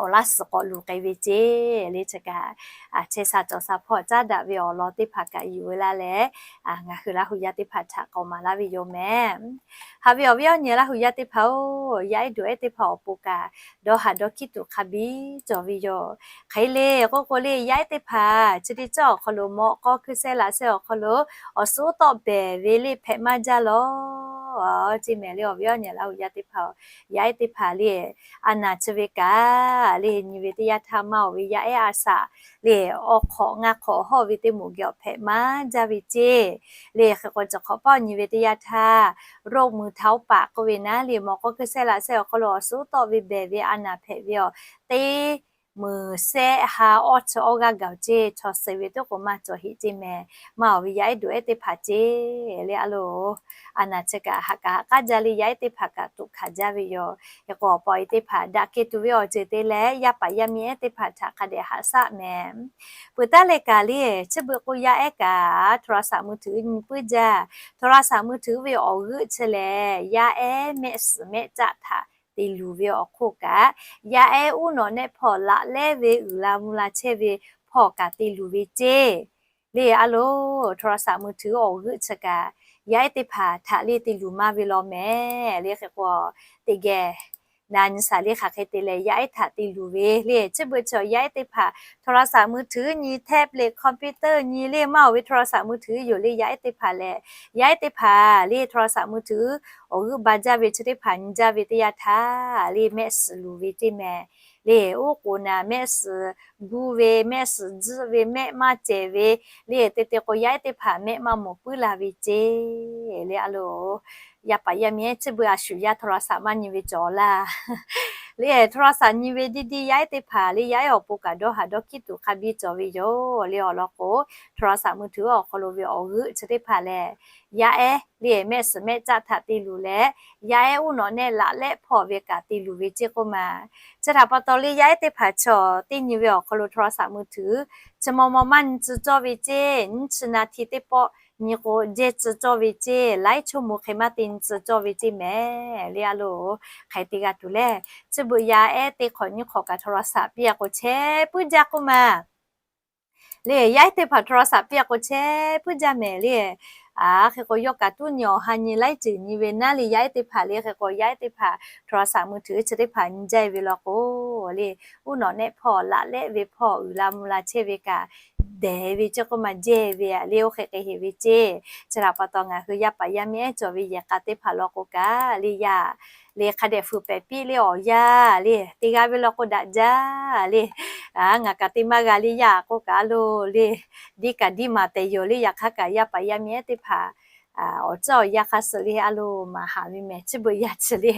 awˬ laˇ suhˍ k'awꞈ luˬ k'ai ve ceˇ le. Chi kaꞈ chehˇ sha cawˬ sha hpawˇ caˉ daꞈ ve awˬ lawn teˇ hpaˍ kaꞈ yuˬ ve laˇ leh, ngaˬ hui Laˇ huˍ yaˇ teˇ hpaˍ htaꞈ k'awꞈ maˍ laˇ ve yoˬ meh. Haꞈ ve awˬ viˉ awˬ nyi Laˇ huˍ yaˇ teˇ hpaˍ-oˬ, yaˇ ehˉ dawꞈ ehˉ teˇ hpaˍ awˬ pon kaꞈ dawˇ haˍ dawˇ hkiˉ tuˬ hk'a biˇ cawˬ ve yoˬ. Hk'e le k'oˆ k'o le, yaˇ ehˉ teˇ hpaˍ chi teˇ cawˇ awˬ hk'aw lo mawꞈ k'aw hkui sehˉ laꞈ sehˉ awˬ hk'aw lo awˬ suhˉ tawˆ behˬ ve le hpehꞈ maˇ jaˇ lawˬ ceˇ meh le. Awˬ viˉ awˬ nyi Laˇ huˍ yaˇ teˇ hpaˍ, yaˇ ehˉ teˇ hpaˍ le, a naˍ chi ve kaꞈ le nyi ve teˇ yanˇ htaˇ maˇ oˬ ve yaˇ ehˉ a shaꞈ le awˬ hk'awꞈ ngaˇ hk'awꞈ hawˇ ve teˇ moˍ geh awˬ hpehꞈ maˇ jaˇ ve ceˇ. Le hk'e k'o chi hk'awꞈ paˆ nyi ve teˇ yanˇ htaˇ, roˆ mui htaꞈ oˇ paˍ k'oˆ ve naˉ le mawꞈ k'aw hkui sehˉ laꞈ sehˉ awˬ hk'aw lo awˬ suhˉ tawˆ ve behˬ ve a naˍ hpehꞈ ve awˬ teˇ mui sehˆ ha awˇ chi awˇ g'aˇ gaˬ ceˇ. Chaw suh ve teˇ k'o maˇ cawˬ heꞈ ceˇ meh. Maˇ oˬ ve yaˇ ehˉ dawꞈ ehˉ teˇ hpaˍ ceˇ le a loˬ. A naˍ chi kaꞈ haꞈ kaˍ haꞈ k'aˉ jaˇ le yaˇ ehˉ teˇ hpaˍ kaꞈ tuꞈ hkanˍ jaˇ ve yoˬ. Hk'e k'o awˬ pa awˬ e teˇ hpaˍ daꞈ kehˬ tuˬ ve awˬ ceuˬ te leh yaˇ paˍ yaˇ miˇ ehˉ teˇ hpaˍ htaꞈ hk'a dehꞈ haꞈ shaˆ meh. Peuˬ taˉ leh kaꞈ le, chi beuꞈ k'o yaˇ ehˉ kaꞈ โทรศัพท์มือถือ nyi puiˉ jaˇ. โทรศัพท์มือถือ ve awˬ g'euˆ chi lehˬ yaˇ ehˉ mehˆ suhˍ mehˆ caˆ htaꞈ te luˬ ve awˬ hk'oˆ kaꞈ, yaˇ ehˉ uˉ nawꞈ nehˆ hpawˇ laꞈ lehˉ ve uiˍ la mvuh la chehˇ ve hpawˇ kaꞈ te luˬ ve ceˇ. Le a loˬ, โทรศัพท์มือถือ awˬ g'euˆ chi kaꞈ yaˇ ehˉ teˇ hpaˍ htaꞈ le te luˬ maˇ ve law meh. Le hk'e k'o teˇ geh na nyi shaˍ le hk'aˬ hk'e te leh yaˇ ehˉ htaꞈ te luˬ ve le. Chi beuꞈ chi yaˇ ehˉ teˇ hpaˍ โทรศัพท์มือถือ nyi, tablet, computer nyi le maˇ oˬ ve โทรศัพท์มือถือ yoˬ le yaˇ ehˉ teˇ hpaˍ lehˬ, yaˇ ehˉ teˇ hpaˍ le โทรศัพท์มือถือ awˬ g'euˆ ba jaˇ ve chi teˇ hpaˍ nyi jaˇ ve teˇ yanˇ htaˇ le mehˆ suhˍ luˬ ve ceˇ meh. Le oˉ k'oˍ naˍ mehˆ suhˍ guˇ ve, mehˆ suhˍ tzuhˆ ve, mehˆ maˇ cehˬ ve le, te te k'o yaˇ ehˉ teˇ hpaˍ mehˆ maˇ mawˬ puiˉ la ve ceˇ le a loˬ. Yaˇ paˍ yaˇ miˇ ehˉ chi beuꞈ a shuˍ yaˇ โทรศัพท์ maˇ nyi ve cawˬ laˇ. Le โทรศัพท์ nyi ve diˇ diˇ yaˇ ehˉ teˇ hpaˍ le yaˇ ehˉ awˬ pon kaꞈ dawˇ haˍ dawˇ hkiˉ tuˬ hk'a biˇ cawˬ ve yoˬ. Le awˬ lawn k'o โทรศัพท์มือถือ awˬ hk'aw lo ve awˬ g'euˆ chi teˇ hpaˍ lehˬ, yaˇ ehˉ le mehˆ suhˍ mehˆ caˆ htaꞈ te luˬ leh, yaˇ ehˉ uˉ nawꞈ nehˆ laꞈ lehˆ hpawˇ ve kaꞈ te luˬ ve ceˇ k'oˆ ma. Chi htaꞈ pa taw le yaˇ ehˉ teˇ hpaˍ chaw teˇ nyi ve awˬ hk'aw lo โทรศัพท์มือถือ chi maw maw maˇ nyi tcuh cawˇ ve ceˇ, nyiˇ chi na hti teˇ pawˆ nyi k'o jehˇ tcuh cawˇ ve ceˇ, laiˉ chaw moˍ hk'e maˇ te nyi tcuh cawˇ ve ceˇ meh. Le a loˬ, hk'e te g'a tuˬ lehˬ chi beuꞈ yaˇ ehˉ teˇ hk'awꞈ nyiˇ hk'awꞈ kaꞈ โทรศัพท์ piˇ a k'o chehˇ puiˉ jaˇ k'oˆ ma. Le yaˇ ehˉ teˇ hpaˍ โทรศัพท์ piˇ a k'o chehˇ puiˉ jaˇ meh le. A hk'e k'o yawˇ kaꞈ tuˉ nyi awˬ ha nyi laiˉ ceuˬ nyi ve naˉ le yaˇ ehˉ teˇ hpaˍ le hk'e k'o yaˇ ehˉ teˇ hpaˍ โทรศัพท์มือถือ chi teˇ hpaˍ nyi jaˇ ve law k'o le, uˉ nawꞈ nehˆ hpawˇ laꞈ lehˆ ve hpawˇ uiˍ la mvuh la chehˇ ve kaꞈ dehˬ ve ceˇ k'oˆ ma jehˇ ve le oˇ hk'e k'ai heˍ ve ceˇ. Chi htaꞈ pa taw ngaˬ hui yaˇ paˍ yaˇ miˇ ehˉ cawˬ ve yehˬ k'a teˇ hpaˍ law k'o kaꞈ le yaˇ le hk'a dehꞈ fuiˍ pehˍ piˇ le awˬ yaˇ le te g'a ve law k'o daꞈ jaˇ le. Ngaˬ kaꞈ te maˇ g'a le yaˇ k'oˆ kaꞈ a loˬ le, diˇ kaꞈ diˇ maˍ tehꞈ yoˬ le. Yaꞈ hk'aˇ kaꞈ yaˇ paˍ yaˇ miˇ ehˉ teˇ hpaˍ awˬ ceuˬ awˬ yanˇ hk'a suh le a loˬ maˍ haˍ ve meh chi beuꞈ yaˇ chi le.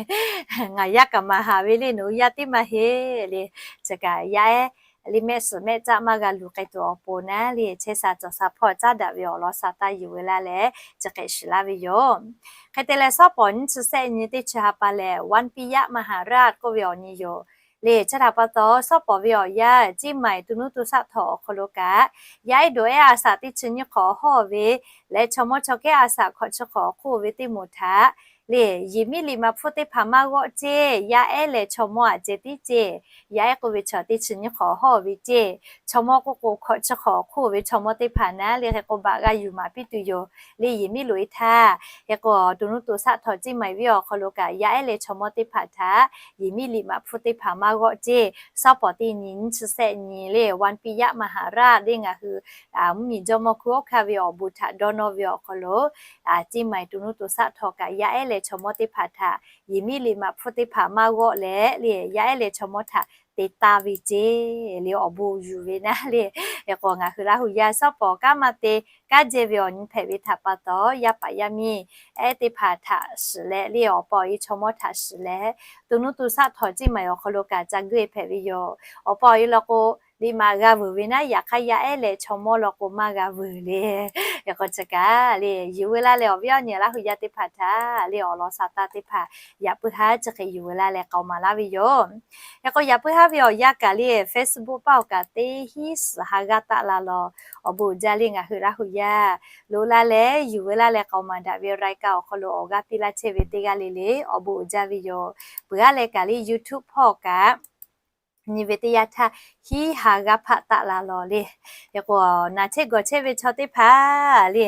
Ngaˬ yaˇ kaꞈ maˍ haˍ ve le, nawˬ hui yaˇ teˇ maˇ heˆ le. Chi kaꞈ yaˇ ehˉ le mehˆ suhˍ mehˆ caˆ maˇ g'a luˬ k'ai tuˬ awˬ pon naˉ le chehˇ sha cawˬ sha hpawˇ caˉ daꞈ ve awˬ lawn sha taˇ yuˬ ve laˇ leh chi hk'e shiˍ laˇ ve yoˬ. Hk'e te leh shawˉ pawˍ nyiˇ chi sehˆ nyi teˇ chi ha pa lehˬ วัลปิยะมหาราช k'oˆ ve awˬ nyi yoˬ. Le chi htaꞈ pa taw shawˉ pawˍ ve awˬ yanˇ Ciˇ maiˍ to nuˇ to shaˆ htawꞈ awˬ hk'aw lo kaꞈ yaˇ ehˉ dawꞈ ehˉ a shaꞈ teˇ chi nyiˇ hk'awꞈ hawˇ ve leh chaw mawˇ chaw kehˉ a shaꞈ hkawꞈ chi hk'awꞈ awˬ hk'oˆ ve teˇ moˍ htaꞈ le yehˬ miˉ liꞈ maꞈ hpfuhˇ teˇ hpaˍ maˇ g'awˆ ceˇ. Yaˇ ehˉ leh chaw mawˇ aꞈ ceh tiˉ ceˇ. Yaˇ ehˉ k'oˆ ve chaw teˇ chi nyiˇ hk'awꞈ hawˇ ve ceˇ. Chaw mawˇ k'oˆ k'o hkawꞈ chi hk'awꞈ awˬ hk'oˆ ve chaw mawˇ teˇ hpaˍ naˉ le hk'e k'o baꞈ g'a yuˬ maˍ piˇ tuˬ yoˬ. Le yehˬ miˉ loꞈ e htaˇ hk'e k'o to nuˇ to shaˆ htawꞈ Ciˇ maiˍ viˉ awˬ hk'aw lo kaꞈ yaˇ ehˉ leh chaw mawˇ teˇ hpaˍ htaꞈ yehˬ miˉ liꞈ maꞈ hpfuhˇ teˇ hpaˍ maˇ g'awˆ ceˇ. Shawˉ pawˍ teˇ nyi nyiˇ chi sehˆ nyi le วัลปิยะมหาราช le ngaˬ hui mvuhˇmiˬ jawˇmawˇ hkui oˇ hkaˇ ve awˬ bon htaꞈ dawˇ nawˇ ve awˬ hk'aw lo Ciˇ maiˍ to nuˇ to shaˆ htawꞈ kaꞈ yaˇ ehˉ leh chaw mawˇ teˇ hpaˍ htaꞈ yehˬ miˉ liꞈ maꞈ hpfuhˇ teˇ hpaˍ maˇ g'awˆ leh le yaˇ ehˉ leh chaw mawˇ htaꞈ te taˇ ve ceˇ. Le awˬ bon yuˬ ve naˉ le hk'e k'o ngaˬ hui Laˇ huˍ yaˇ shawˉ pawˍ kanˉ maˇ te kanˉ jehˇ ve awˬ nyi hpehꞈ ve htaꞈ pa taw yaˇ paˍ yaˇ miˇ ehˉ teˇ hpaˍ htaꞈ shiˍ leh le awˬ pa awˬ e chaw mawˇ htaꞈ shiˍ leh to nuˇ to shaˆ htawꞈ Ciˇ maiˍ awˬ hk'aw lo kaꞈ ca geuˆ e hpehꞈ ve yoˬ. Awˬ pa awˬ e law k'o liꞈ maꞈ g'a vuiˬ ve naˉ, yaꞈ hk'aˇ yaˇ ehˉ leh chaw mawˇ law k'o maˇ g'a vuiˬ le. Hk'e k'o chi kaꞈ le yuˬ ve laˇ leh awˬ viˉ awˬ nyi Laˇ huˍ yaˇ teˇ hpaˍ htaꞈ le awˬ lawn sha taˇ teˇ hpaˍ yaꞈ puiˉ haˉ chi hk'e yuˬ ve laˇ leh k'aoˍ maˍ laˇ ve yoˬ. Hk'e k'o yaꞈ puiˉ haˉ ve awˬ yanˇ kaꞈ le Facebook paˆ awˬ kaꞈ teˇ hinˉ suhˍ ha g'aˇ taˆ la law awˬ bon uiˍ jaˇ le ngaˬ hui Laˇ huˍ yaˇ loꞈ la leh yuˬ ve laˇ leh k'aoˍ maˍ daꞈ ve รายการ awˬ hk'aw lo awˬ g'aˇ piˇ laˇ chehˇ ve teˇ g'aˇ le le awˬ bon uiˍ jaˇ ve yoˬ. Peuˬ haˉ leh kaꞈ le YouTube hpawˇ kaꞈ nyi ve teˇ yanˇ htaˇ, hiˉ ha g'aˇ hpaˆ taˆ la lawˬ le. Hk'e k'o, naˬ chehˇ gawˬ chehˇ ve chaw teˇ hpaˍ le,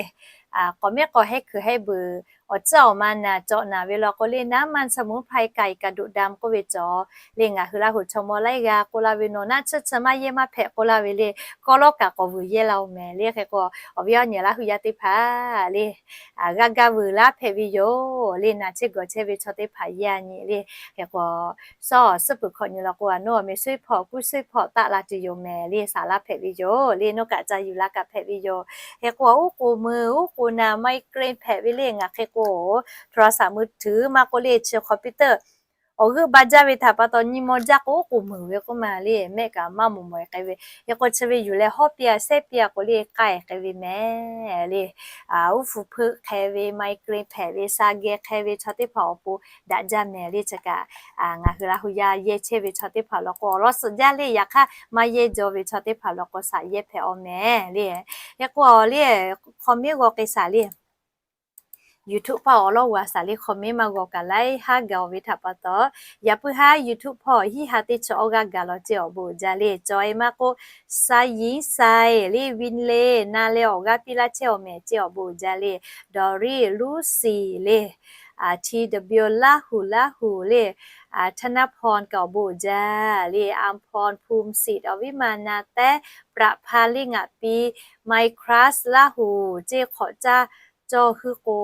k'awꞈ mehˉ k'awꞈ hehˉ hkui hehˉ beuꞈ, awˬ tcuhˉ awˬ ma naˬ cawꞈ naˬ ve law k'o le, น้ำมันสมุนไพรไก่กระดูกดำ k'oˆ ve cawˬ le, ngaˬ hui Laˇ huˍ chaw mawˇ laiˉ g'aˇ k'oˆ laˇ ve, nawˬ naˆ tsuhˇ tsuhˇ maˇ yehˇ maˇ hpehꞈ k'oˆ laˇ ve le, kawˇ lawˉ kaꞈ k'awꞈ vuiˬ yehˇ la-oˬ mehˍ le. Hk'e k'o, awˬ viˉ awˬ nyi Laˇ huˍ yaˇ teˇ hpaˍ le, g'aˇ gaˇ vuiˬ laˇ hpehꞈ ve yoˬ le. Naˬ chehˇ gawˬ chehˇ ve chaw teˇ hpaˍ yaˇ nyi le. Hk'e k'o, sawˉ awˬ suhˉ peuˬ hkawꞈ nyi law k'o, a nawˬ awˬ meh suhˉ hpawˇ kuˇ suhˉ hpawˇ taˆ la tuˬ yoˬ mehˍ le, saˍ laˇ hpehꞈ ve yoˬ le, nawˬ kaꞈ ca yuˬ la kaꞈ hpehꞈ ve yoˬ. Hk'e k'o, uˉ k'oˍ meuˍ uˉ k'oˍ naˬ migraine hpehꞈ ve le, ngaˬ hk'e k'o, โทรศัพท์มือถือ maˇ k'oˆ le, chi computer awˬ g'euˆ ba jaˇ ve htaꞈ pa taw nyi maw jaˇ k'o, uˉ k'oˍ meuˍ ve k'oˆ ma le, mehˆ kaꞈ maˇ moˍ mawˬ k'ai ve. Hk'e k'o, chi ve yuˬ leh hawˉ piˇ a, sehˉ piˇ a k'o le, k'ai k'ai ve mehˍ le. Uˉ hpu hpeuˆ hk'e ve, migraine hpehꞈ ve, sha geh hk'e ve chaw teˇ hpaˍ awˬ pon daꞈ jaˇ mehˍ le. Chi kaꞈ ngaˬ hui Laˇ huˍ yaˇ yehˇ chehˇ ve chaw teˇ hpaˍ law k'o, awˬ lawn suhˍ jaˇ le. Yaꞈ hk'aˇ, maˇ yehˇ jaw ve chaw teˇ hpaˍ law k'o, saˍ yehˇ hpehꞈ-aw mehˍ le. Hk'e k'o, le, comment g'aw k'ai saˍ le. YouTube paˆ awˬ lawn g'a saˍ le, comment maˇ g'aw kaꞈ laiˉ haˉ gaˬ-oˬ ve htaꞈ pa taw, yaꞈ puiˉ haˉ YouTube hpawˇ hiˉ ha teˇ chi awˇ g'aˇ gaˬ law ceˇ awˬ bon uiˍ jaˇ le. Cawˬ e maˇ k'oˆ, Saˍ Yiˉ Sai le, Win Le, na leh awˬ g'aˇ piˇ laˇ chehˇ-aw mehˍ ceˇ awˬ bon uiˍ jaˇ le. Dawˬ riˉ Luˉ Siˍ le, T W Laˇ huˍ Laˇ huˍ le, Htaˇ naˇ hpawn kaꞈ awˬ bon uiˍ jaˇ le. Am hpawn Hpu Siˍ, awˬ viˉ ma na tehˉ, Praˍ hpa le ngaˬ piˇ, Minecraft Laˇ huˍ ceˇ, hk'awꞈ caˇ cawˇ huiˉ k'o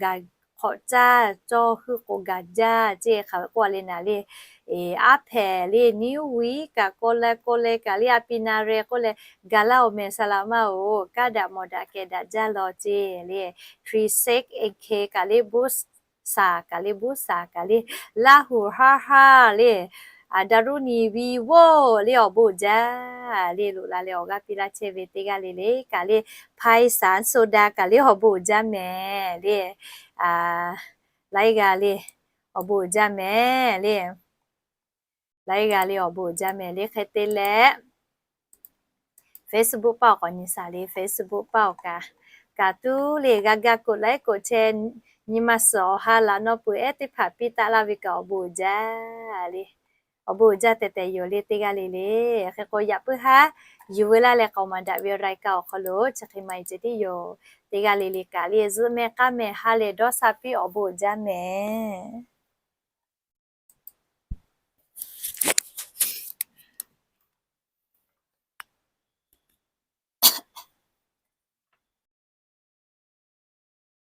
gaˬ, cawˇ huiˉ k'o gaˬ jaˇ ceˇ hk'aˬ ve k'oˆ le naˍ le. Aˉ hpehꞈ le, Niˉ wiˉ kaꞈ k'oˆ leh k'oˆ leh kaꞈ le, a pi na reh k'oˆ leh gaˬ laˇ-oˬ mehˍ, saˍ laꞈ maˇ-oˬ, kaˉ daꞈ mawˬ daꞈ kehˬ daꞈ jaˇ law ceˇ le. Three six N K kaꞈ le, Buˉ saˍ kaꞈ le, Buˉ saˍ kaꞈ le, Laˇ huˍ haˉ haˉ le, Daˍ ruˇ niˍ viˉ voˇ le, awˬ bon uiˍ jaˇ le. Loꞈ la leh awˬ g'aˇ piˇ laˇ chehˇ ve teˇ g'aˇ le le kaꞈ le, Hpai Saˍ Soˍ daꞈ kaꞈ le, awˬ bon uiˍ jaˇ mehˍ le. Laiˉ g'aˇ le, awˬ bon uiˍ jaˇ mehˍ le. Laiˉ g'aˇ le, awˬ bon uiˍ jaˇ mehˍ le. Hk'e te leh, Facebook paˆ awˬ k'awꞈ nyi saˍ le, Facebook paˆ awˬ kaꞈ, kaꞈ tuˉ le g'a gaˇ k'oˆ laiˉ k'oˆ chehˇ. Nyi ma suhˍ awˬ ha laꞈ nawˉ peuˬ ehˉ teˇ hpaˍ piˇ taˆ laˇ ve kaꞈ awˬ bon uiˍ jaˇ le. Awˬ bon uiˍ jaˇ tehꞈ tehꞈ yoˬ le teˇ g'aˇ le le. Hk'e k'o, yaꞈ puiˉ haˉ yuˬ veu laˇ leh k'aoˍ maˍ daꞈ ve awˬ รายการ awˬ hk'aw lo chi hk'e maˇ heˆ ceh tiˉ yoˬ. Teˇ g'aˇ le le kaꞈ le zuhˆ meh k'aˉ meh ha leh dawˇ sha piˇ, awˬ bon uiˍ jaˇ mehˍ.